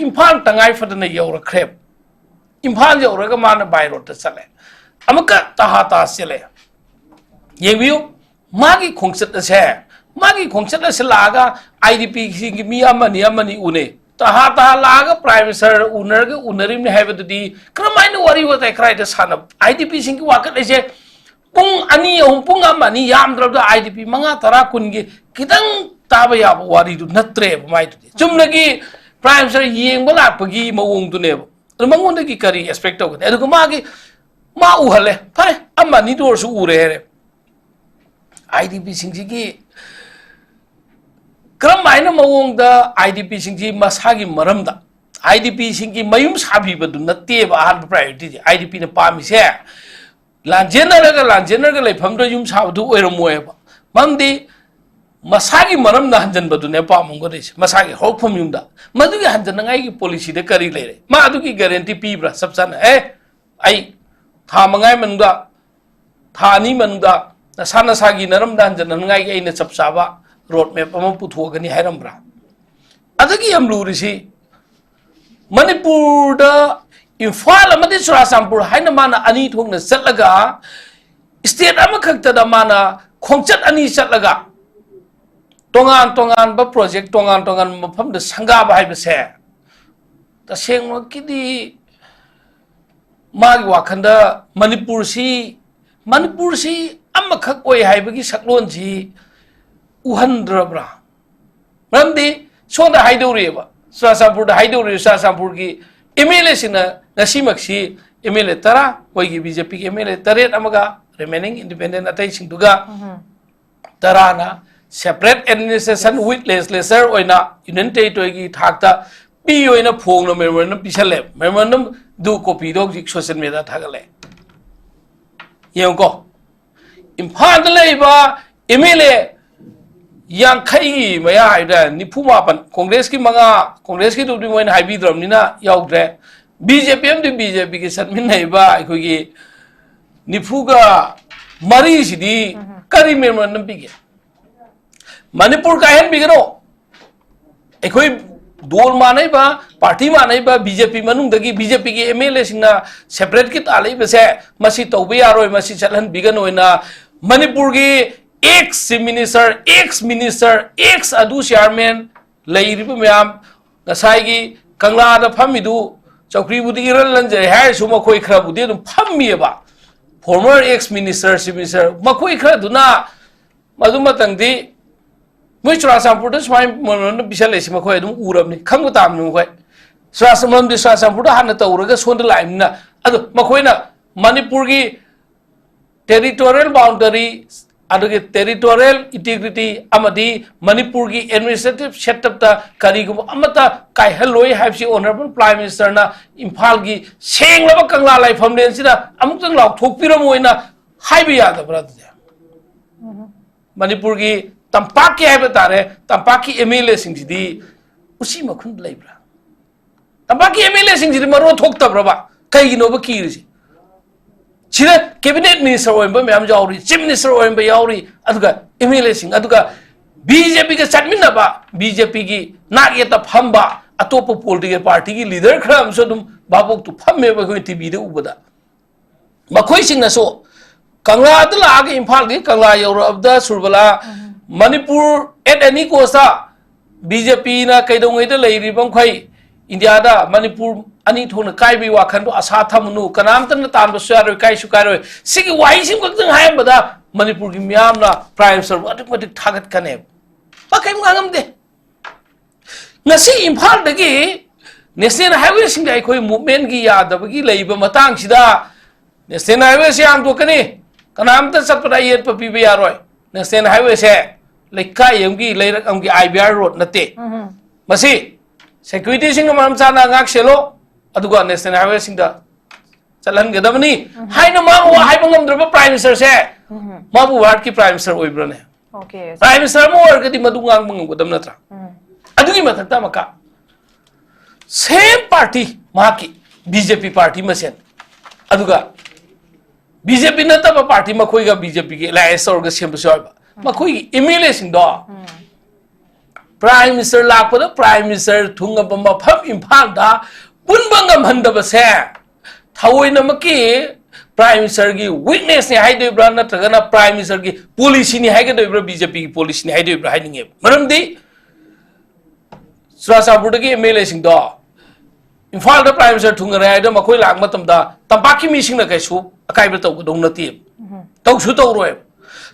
ꯏꯝꯐꯥꯜ ꯇꯉꯥꯏ ꯐꯗꯅ ꯌꯧꯔꯛꯈ꯭ꯔꯦ꯫ ꯏꯝꯐꯥꯜ ꯌꯧꯔꯒ ꯃꯥꯅ ꯕꯥꯏ ꯔꯣꯗꯇ ꯆꯠꯂꯦ꯫ ꯑꯃꯨꯛꯀ ꯇꯍꯥ ꯇꯥ ꯆꯦꯜꯂꯛꯑꯦ꯫ ꯌꯦꯡꯕꯤꯌꯨ, ꯃꯥꯒꯤ ꯈꯣꯡꯆꯠ ꯑꯁꯦ, ꯃꯥꯒꯤ ꯈꯣꯡꯆꯠ ꯑꯁꯦ ꯂꯥꯛꯑꯒ IDPꯁꯤꯡꯒꯤ ꯃꯤ ꯑꯃꯅꯤ, ꯑꯃꯅꯤ ꯎꯅꯩ꯫ ꯇꯍꯥ ꯇꯍꯥ ꯂꯥꯛꯑꯒ Prime Minister ꯎꯅꯔꯒ ꯎꯅꯔꯤꯕꯅꯤ ꯍꯥꯏꯕꯗꯨꯗꯤ ꯀꯔꯝꯍꯥꯏꯅ ꯋꯥꯔꯤ ꯋꯥꯇꯥꯏ ꯀꯔꯥꯏꯗ ꯁꯥꯟꯅꯕ? IDPꯁꯤꯡꯒꯤ ꯋꯥꯀꯠ ꯍꯥꯏꯁꯦ ꯄꯨꯡ ꯑꯅꯤ, ꯑꯍꯨꯝ, ꯄꯨꯡ ꯑꯃ, ꯑꯅꯤ, ꯌꯥꯝꯗ꯭ꯔꯕꯗ IDP ꯃꯉꯥ, ꯇꯔꯥ, ꯀꯨꯟꯒꯤ ꯈꯤꯇꯪ ꯇꯥꯕ ꯌꯥꯕ ꯋꯥꯔꯤꯗꯨ ꯅꯠꯇ꯭ꯔꯦꯕ ꯃꯥꯏꯗꯨꯗꯤ꯫ ꯆꯨꯝꯅꯒꯤ Prime Minister ꯌꯦꯡꯕ ꯂꯥꯛꯄꯒꯤ ꯃꯑꯣꯡꯗꯨꯅꯦꯕ꯫ ꯑꯗꯨ ꯃꯉꯣꯟꯗꯒꯤ ꯀꯔꯤ expect ꯇꯧꯒꯅꯤ? ꯑꯗꯨꯒ ꯃꯥꯒꯤ, ꯃꯥ ꯎꯍꯜꯂꯦ, ꯐꯔꯦ, ꯑꯃ ꯑꯅꯤꯗ ꯑꯣꯏꯔꯁꯨ ꯎꯔꯦ ꯍꯥꯏꯔꯦ꯫ IDPꯁꯤꯡꯁꯤꯒꯤ ꯀꯔꯝ ꯍꯥꯏꯅ ꯃꯑꯣꯡꯗ IDPꯁꯤꯡꯁꯤ ꯃꯁꯥꯒꯤ ꯃꯔꯝꯗ, IDPꯁꯤꯡꯒꯤ ꯃꯌꯨꯝ ꯁꯥꯕꯤꯕꯗꯨ ꯅꯠꯇꯦꯕ ꯑꯍꯥꯟꯕ priorityꯁꯦ꯫ IDPꯅ ꯄꯥꯝꯃꯤꯁꯦ ꯂꯥꯟꯖꯦꯟꯅꯔꯒ, ꯂꯥꯟꯖꯦꯟꯅꯔꯒ ꯂꯩꯐꯝꯗ ꯌꯨꯝ ꯁꯥꯕꯗꯨ ꯑꯣꯏꯔꯝꯃꯣꯏꯕ꯫ ꯃꯔꯝꯗꯤ ꯃꯁꯥꯒꯤ ꯃꯔꯝꯗ ꯍꯟꯖꯟꯕꯗꯨꯅꯦ ꯄꯥꯝꯃꯝꯒꯗꯣꯏꯁꯦ, ꯃꯁꯥꯒꯤ ꯍꯧꯔꯛꯐꯝ ꯌꯨꯝꯗ꯫ ꯃꯗꯨꯒꯤ ꯍꯟꯖꯟꯅꯉꯥꯏꯒꯤ policyꯗ ꯀꯔꯤ ꯂꯩꯔꯦ? ꯃꯥ ꯑꯗꯨꯒꯤ guarantee ꯄꯤꯕ꯭ꯔꯥ? ꯆꯞ ꯆꯥꯅ, "ꯑꯦ, ꯑꯩ ꯊꯥ ꯃꯉꯥꯒꯤ ꯃꯅꯨꯡꯗ, ꯊꯥ ꯑꯅꯤ ꯃꯅꯨꯡꯗ ꯅꯁꯥ ꯅꯁꯥꯒꯤ ꯅꯔꯝꯗ ꯍꯟꯖꯟꯅꯉꯥꯏꯒꯤ ꯑꯩꯅ ꯆꯞ ꯆꯥꯕ road map ꯑꯃ ꯄꯨꯊꯣꯛꯑꯒꯅꯤ" ꯍꯥꯏꯔꯝꯕ꯭ꯔꯥ? ꯑꯗꯒꯤ ꯌꯥꯝ ꯂꯨꯔꯤꯁꯤ, ꯃꯅꯤꯄꯨꯔꯗ, ꯏꯝꯐꯥꯜ ꯑꯃꯗꯤ ꯆꯨꯔꯥꯆꯥꯟꯄꯨꯔ ꯍꯥꯏꯅ ꯃꯥꯅ ꯑꯅꯤ ꯊꯣꯛꯅ ꯆꯠꯂꯒ, state ꯑꯃꯈꯛꯇꯗ ꯃꯥꯅ ꯈꯣꯡꯆꯠ ꯑꯅꯤ ꯆꯠꯂꯒ, ꯇꯣꯉꯥꯟ ꯇꯣꯉꯥꯟꯕ project ꯇꯣꯉꯥꯟ ꯇꯣꯉꯥꯟꯕ ꯃꯐꯝꯗ ꯁꯪꯒꯥꯕ ꯍꯥꯏꯕꯁꯦ, ꯇꯁꯦꯡꯃꯛꯀꯤꯗꯤ ꯃꯥꯒꯤ ꯋꯥꯈꯜꯗ ꯃꯅꯤꯄꯨꯔꯁꯤ, ꯃꯅꯤꯄꯨꯔꯁꯤ ꯑꯃꯈꯛ ꯑꯣꯏ ꯍꯥꯏꯕꯒꯤ ꯁꯛꯂꯣꯟꯁꯤ ꯎꯍꯟꯗ꯭ꯔꯕ꯭ꯔꯥ? ꯃꯔꯝꯗꯤ ꯁꯣꯝꯗ ꯍꯥꯏꯗꯧꯔꯤꯑꯕ, ꯆꯨꯔꯥꯆꯥꯟꯄꯨꯔꯗ ꯍꯥꯏꯗꯧꯔꯤꯕ, ꯆꯨꯔꯥꯆꯥꯟꯄꯨꯔꯒꯤ MLAꯁꯤꯡꯅ ꯉꯁꯤꯃꯛꯁꯤ MLA ꯇꯔꯥ, ꯑꯩꯈꯣꯏꯒꯤ BJPꯒꯤ MLA ꯇꯔꯦꯠ ꯑꯃꯒ remaining independent ꯑꯇꯩꯁꯤꯡꯗꯨꯒ ꯇꯔꯥꯅ separate administration with legislature ꯑꯣꯏꯅ Union Territoryꯒꯤ ꯊꯥꯛꯇ ꯄꯤꯌꯣꯅ ꯐꯣꯡꯅ memorandum ꯄꯤꯁꯜꯂꯦ꯫ Memorandumꯗꯨ copyꯗꯣ ꯍꯧꯖꯤꯛ social mediaꯗ ꯊꯥꯒꯠꯂꯦ꯫ ꯌꯦꯡꯉꯨꯀꯣ, ꯏꯝꯐꯥꯜꯗ ꯂꯩꯔꯤꯕ MLA ꯌꯥꯡꯈꯩꯒꯤ ꯃꯌꯥ ꯍꯥꯏꯗ꯭ꯔꯥ, ꯅꯤꯐꯨ ꯃꯥꯄꯟ, Congressꯀꯤ ꯃꯉꯥ, Congressꯀꯤꯗꯨꯕꯨꯗꯤ ꯃꯣꯏꯅ ꯍꯥꯏꯕꯤꯗ꯭ꯔꯕꯅꯤꯅ ꯌꯥꯎꯗ꯭ꯔꯦ꯫ BJP ꯑꯃꯗꯤ BJPꯒꯤ ꯆꯠꯃꯤꯟꯅꯔꯤꯕ ꯑꯩꯈꯣꯏꯒꯤ ꯅꯤꯐꯨꯒ ꯃꯔꯤꯁꯤꯗꯤ ꯀꯔꯤ memorandum ꯄꯤꯒꯦ? ꯃꯅꯤꯄꯨꯔ ꯀꯥꯏꯍꯟꯕꯤꯒꯅꯣ꯫ ꯑꯩꯈꯣꯏ ꯗꯣꯜ ꯃꯥꯟꯅꯩꯕ, party ꯃꯥꯟꯅꯩꯕ, BJP ꯃꯅꯨꯡꯗꯒꯤ BJPꯒꯤ MLAꯁꯤꯡꯅ separateꯀꯤ ꯇꯥꯜꯂꯛꯏꯕꯁꯦ, ꯃꯁꯤ ꯇꯧꯕ ꯌꯥꯔꯣꯏ, ꯃꯁꯤ ꯆꯠꯍꯟꯕꯤꯒꯅꯣꯅ ꯃꯅꯤꯄꯨꯔꯒꯤ ex chief minister, ex minister, ex ꯑꯗꯨ chairman ꯂꯩꯔꯤꯕ ꯃꯌꯥꯝ, ꯉꯁꯥꯏꯒꯤ ꯀꯪꯂꯥꯗ ꯐꯝꯃꯤꯗꯨ ꯆꯧꯀ꯭ꯔꯤꯕꯨꯗꯤ ꯏꯔꯟ ꯂꯟꯖꯔꯦ ꯍꯥꯏꯔꯁꯨ ꯃꯈꯣꯏ ꯈꯔꯕꯨꯗꯤ ꯑꯗꯨꯝ ꯐꯝꯃꯤꯑꯕ꯫ Former ex minister, chief minister ꯃꯈꯣꯏ ꯈꯔꯗꯨꯅ ꯃꯗꯨ ꯃꯇꯪꯗꯤ ꯃꯣꯏ ꯆꯨꯔꯥꯆꯥꯟꯄꯨꯔꯗ ꯁꯨꯃꯥꯏꯅ memorandum ꯄꯤꯁꯜꯂꯛꯏꯁꯤ ꯃꯈꯣꯏ ꯑꯗꯨꯝ ꯎꯔꯕꯅꯤ, ꯈꯪꯕ ꯇꯥꯕꯅꯤ ꯃꯈꯣꯏ꯫ ꯆꯨꯔꯥꯆꯥꯟ-, ꯃꯔꯝꯗꯤ ꯆꯨꯔꯥꯆꯥꯟꯄꯨꯔꯗ ꯍꯥꯟꯅ ꯇꯧꯔꯒ ꯁꯣꯝꯗ ꯂꯥꯛꯏꯕꯅꯤꯅ꯫ ꯑꯗꯣ ꯃꯈꯣꯏꯅ ꯃꯅꯤꯄꯨꯔꯒꯤ territorial boundary, ꯑꯗꯨꯒꯤ territorial integrity ꯑꯃꯗꯤ ꯃꯅꯤꯄꯨꯔꯒꯤ administrative setup ꯇ ꯀꯔꯤꯒꯨꯝꯕ ꯑꯃꯠꯇ ꯀꯥꯏꯍꯜꯂꯣꯏ ꯍꯥꯏꯕꯁꯤ Honourable Prime Minister ꯅ ꯏꯝꯐꯥꯜꯒꯤ ꯁꯦꯡꯂꯕ ꯀꯪꯂꯥ ꯂꯥꯏꯐꯝꯂꯦꯟꯁꯤꯗ ꯑꯃꯨꯛꯇꯪ ꯂꯥꯎꯊꯣꯛꯄꯤꯔꯝꯃꯣꯅ ꯍꯥꯏꯕ ꯌꯥꯗꯕ꯭ꯔꯥ? ꯑꯗꯨꯗꯤ ꯃꯅꯤꯄꯨꯔꯒꯤ ꯇꯝꯄꯥꯛꯀꯤ ꯍꯥꯏꯕ ꯇꯥꯔꯦ, ꯇꯝꯄꯥꯛꯀꯤ MLA ꯁꯤꯡꯁꯤꯗꯤ ꯎꯆꯤ ꯃꯈꯨꯟ ꯂꯩꯕ꯭ꯔꯥ? ꯇꯝꯄꯥꯛꯀꯤ MLA ꯁꯤꯡꯁꯤꯗꯤ ꯃꯔꯣꯟ ꯊꯣꯛꯇꯕ꯭ꯔꯕ? ꯀꯩꯒꯤꯅꯣꯕ ꯀꯤꯔꯤꯁꯤ? ꯁꯤꯗ cabinet minister ꯑꯣꯏꯕ ꯃꯌꯥꯝ ꯌꯥꯎꯔꯤ, chief minister ꯑꯣꯏꯕ ꯌꯥꯎꯔꯤ, ꯑꯗꯨꯒ MLA ꯁꯤꯡ, ꯑꯗꯨꯒ BJP ꯒ ꯆꯠꯃꯤꯟꯅꯕ, BJP ꯒꯤ ꯅꯥꯛ ꯌꯦꯠꯇ ꯐꯝꯕ ꯑꯇꯣꯞꯄ political party ꯒꯤ leader ꯈꯔ ꯑꯃꯁꯨ ꯑꯗꯨꯝ ꯚꯥꯕꯣꯛꯇꯨ ꯐꯝꯃꯦꯕ ꯑꯩꯈꯣꯏ TV ꯗ ꯎꯕꯗ꯫ ꯃꯈꯣꯏꯁꯤꯡꯅꯁꯨ ꯀꯪꯂꯥꯗ ꯂꯥꯛꯑꯒ, ꯏꯝꯐꯥꯜꯒꯤ ꯀꯪꯂꯥ ꯌꯧꯔꯛꯑꯕꯗ Surbala, Manipur at any cost ꯇ BJP ꯅ ꯀꯩꯗꯧꯉꯩꯗ ꯂꯩꯔꯤꯕ ꯃꯈꯩ ꯏꯟꯗꯤꯌꯥꯗ ꯃꯅꯤꯄꯨꯔ ꯑꯅꯤ ꯊꯣꯛꯅ ꯀꯥꯏꯕꯒꯤ ꯋꯥꯈꯜꯕꯨ ꯑꯁꯥ ꯊꯝꯃꯨꯅꯨ, ꯀꯅꯥꯝꯇꯅ ꯇꯥꯟꯕꯁꯨ ꯌꯥꯔꯣꯏ, ꯀꯥꯏꯁꯨ ꯀꯥꯏꯔꯣꯏ꯫ ꯁꯤꯒꯤ ꯋꯥꯍꯩꯁꯤꯡ ꯈꯛꯇꯪ ꯍꯥꯏꯔꯝꯕꯗ ꯃꯅꯤꯄꯨꯔꯒꯤ ꯃꯤꯌꯥꯝꯅ Prime Minister ꯕꯨ ꯑꯗꯨꯛꯀꯤ ꯃꯇꯤꯛ ꯊꯥꯒꯠꯀꯅꯦꯕ꯫ ꯃꯥ ꯀꯔꯤꯝ ꯉꯥꯡꯉꯝꯗꯦ꯫ ꯉꯁꯤ ꯏꯝꯐꯥꯜꯗꯒꯤ national highway ꯁꯤꯡꯗ ꯑꯩꯈꯣꯏ movement ꯒꯤ ꯌꯥꯗꯕꯒꯤ ꯂꯩꯕ ꯃꯇꯥꯡꯁꯤꯗ national highway ꯁꯦ ꯍꯥꯡꯗꯣꯛꯀꯅꯤ, ꯀꯅꯥꯝꯇ ꯆꯠꯄꯗ ꯑꯌꯦꯠꯄ ꯄꯤꯕ ꯌꯥꯔꯣꯏ꯫ National highway ꯁꯦ ꯂꯩꯀꯥꯏ ꯑꯃꯒꯤ, ꯂꯩꯔꯛ ꯑꯃꯒꯤ IBR road ꯅꯠꯇꯦ꯫ ꯃꯁꯤ security ꯁꯤꯡꯒ ꯃꯔꯝ ꯆꯥꯅ ꯉꯥꯛ ꯁꯦꯜꯂꯣ, ꯑꯗꯨꯒ national highway ꯁꯤꯡꯗ ꯆꯠꯍꯟꯒꯗꯕꯅꯤ ꯍꯥꯏꯅ ꯃꯥ ꯋꯥ ꯍꯥꯏꯕ ꯉꯝꯗ꯭ꯔꯕ Prime Minister ꯁꯦ ꯃꯥꯕꯨ world ꯀꯤ Prime Minister ꯑꯣꯏꯕ꯭ꯔꯅꯦ? Okay. Prime Minister ꯑꯃ ꯑꯣꯏꯔꯒꯗꯤ ꯃꯗꯨ ꯉꯥꯡꯕ ꯉꯝꯒꯗꯕ ꯅꯠꯇ꯭ꯔꯥ? ꯑꯗꯨꯒꯤ ꯃꯊꯛꯇ ꯑꯃꯨꯛꯀ same party, ꯃꯍꯥꯛꯀꯤ BJP party ꯃꯁꯦꯟ, ꯑꯗꯨꯒ BJP ꯅꯠꯇꯕ party, ꯃꯈꯣꯏꯒ BJP ꯒꯤ alliance ꯇꯧꯔꯒ ꯁꯦꯝꯕꯁꯨ ꯌꯥꯎꯋꯦꯕ꯫ ꯃꯈꯣꯏꯒꯤ MLA ꯁꯤꯡꯗꯣ Prime Minister ꯂꯥꯛꯄꯗ Prime Minister ꯊꯨꯡꯉꯕ ꯃꯐꯝ ꯏꯝꯐꯥꯜꯗ ꯄꯨꯟꯕ ꯉꯝꯍꯟꯗꯕꯁꯦ ꯊꯑꯣꯏꯅꯃꯛꯀꯤ Prime Ministerꯒꯤ weaknessꯅꯤ ꯍꯥꯏꯗꯣꯏꯕ꯭ꯔꯥ, ꯅꯠꯇ꯭ꯔꯒꯅ Prime Ministerꯒꯤ policyꯅꯤ ꯍꯥꯏꯒꯗꯣꯏꯕ꯭ꯔꯥ, BJPꯒꯤ policyꯅꯤ ꯍꯥꯏꯗꯣꯏꯕ꯭ꯔꯥ ꯍꯥꯏꯅꯤꯡꯉꯦꯕ꯫ ꯃꯔꯝꯗꯤ ꯆꯨꯔꯥꯆꯥꯟꯄꯨꯔꯗꯒꯤ MLAꯁꯤꯡꯗꯣ ꯏꯝꯐꯥꯜꯗ Prime Minister ꯊꯨꯡꯉꯔꯦ ꯍꯥꯏꯗꯣ ꯃꯈꯣꯏ ꯂꯥꯛꯄ ꯃꯇꯝꯗ ꯇꯝꯄꯥꯛꯀꯤ ꯃꯤꯁꯤꯡꯅ ꯀꯩꯁꯨ ꯑꯀꯥꯏꯕ ꯇꯧꯒꯗꯧ ꯅꯠꯇꯦꯕ꯫ ꯇꯧꯁꯨ ꯇꯧꯔꯣꯏꯕ꯫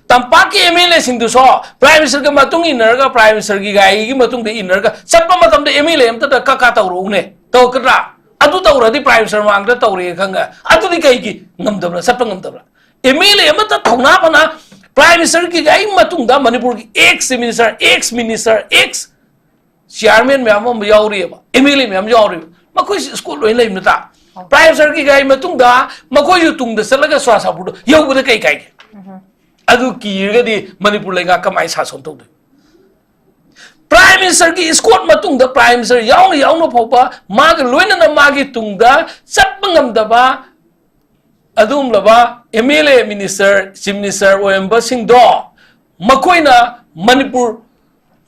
ꯇꯝꯄꯥꯛꯀꯤ MLAꯁꯤꯡꯗꯨꯁꯨ Prime Ministerꯒ ꯃꯇꯨꯡ ꯏꯟꯅꯔꯒ, Prime Ministerꯒꯤ ꯒꯥꯔꯤꯒꯤ ꯃꯇꯨꯡꯗ ꯏꯟꯅꯔꯒ ꯆꯠꯄ ꯃꯇꯝꯗ MLA ꯑꯝꯇꯗ ꯀꯛ ꯀꯥ ꯇꯧꯔꯛꯎꯅꯦ꯫ ꯇꯧꯔꯛꯀꯗ꯭ꯔꯥ? ꯑꯗꯨ ꯇꯧꯔꯗꯤ Prime Minister ꯃꯃꯥꯡꯗ ꯇꯧꯔꯦ ꯈꯪꯉ꯫ ꯑꯗꯨꯗꯤ ꯀꯩꯒꯤ ꯉꯝꯗꯕ꯭ꯔꯥ? ꯆꯠꯄ ꯉꯝꯗꯕ꯭ꯔꯥ? MLA ꯑꯃꯠꯇ ꯊꯧꯅꯥ ꯐꯅ Prime Ministerꯒꯤ ꯒꯥꯔꯤ ꯃꯇꯨꯡꯗ ꯃꯅꯤꯄꯨꯔꯒꯤ ex minister, ex minister, ex chairman ꯃꯌꯥꯝ ꯑꯃ ꯌꯥꯎꯔꯤꯑꯕ, MLA ꯃꯌꯥꯝ ꯌꯥꯎꯔꯤꯕ, ꯃꯈꯣꯏꯁꯤ escort ꯂꯣꯏꯅ ꯂꯩꯕ ꯅꯠꯇ꯭ꯔꯥ? Prime Ministerꯒꯤ ꯒꯥꯔꯤ ꯃꯇꯨꯡꯗ ꯃꯈꯣꯏꯁꯨ ꯇꯨꯡꯗ ꯆꯠꯂꯒ ꯆꯨꯔꯥꯆꯥꯟꯄꯨꯔꯗ ꯌꯧꯕꯗ ꯀꯩ ꯀꯥꯏꯒꯦ? ꯑꯗꯨ ꯀꯤꯔꯒꯗꯤ ꯃꯅꯤꯄꯨꯔ ꯂꯩꯉꯥꯛ ꯀꯃꯥꯏꯅ ꯁꯥꯁꯣꯟ ꯇꯧꯗꯣꯏꯅꯣ? Prime Ministerꯒꯤ escort ꯃꯇꯨꯡꯗ Prime Minister ꯌꯥꯎꯅ ꯌꯥꯎꯅ ꯐꯥꯎꯕ ꯃꯥꯒ ꯂꯣꯏꯅꯅ ꯃꯥꯒꯤ ꯇꯨꯡꯗ ꯆꯠꯄ ꯉꯝꯗꯕ ꯑꯗꯨꯒꯨꯝꯂꯕ MLA, minister, chief minister ꯑꯣꯏꯔꯝꯕꯁꯤꯡꯗꯣ ꯃꯈꯣꯏꯅ ꯃꯅꯤꯄꯨꯔ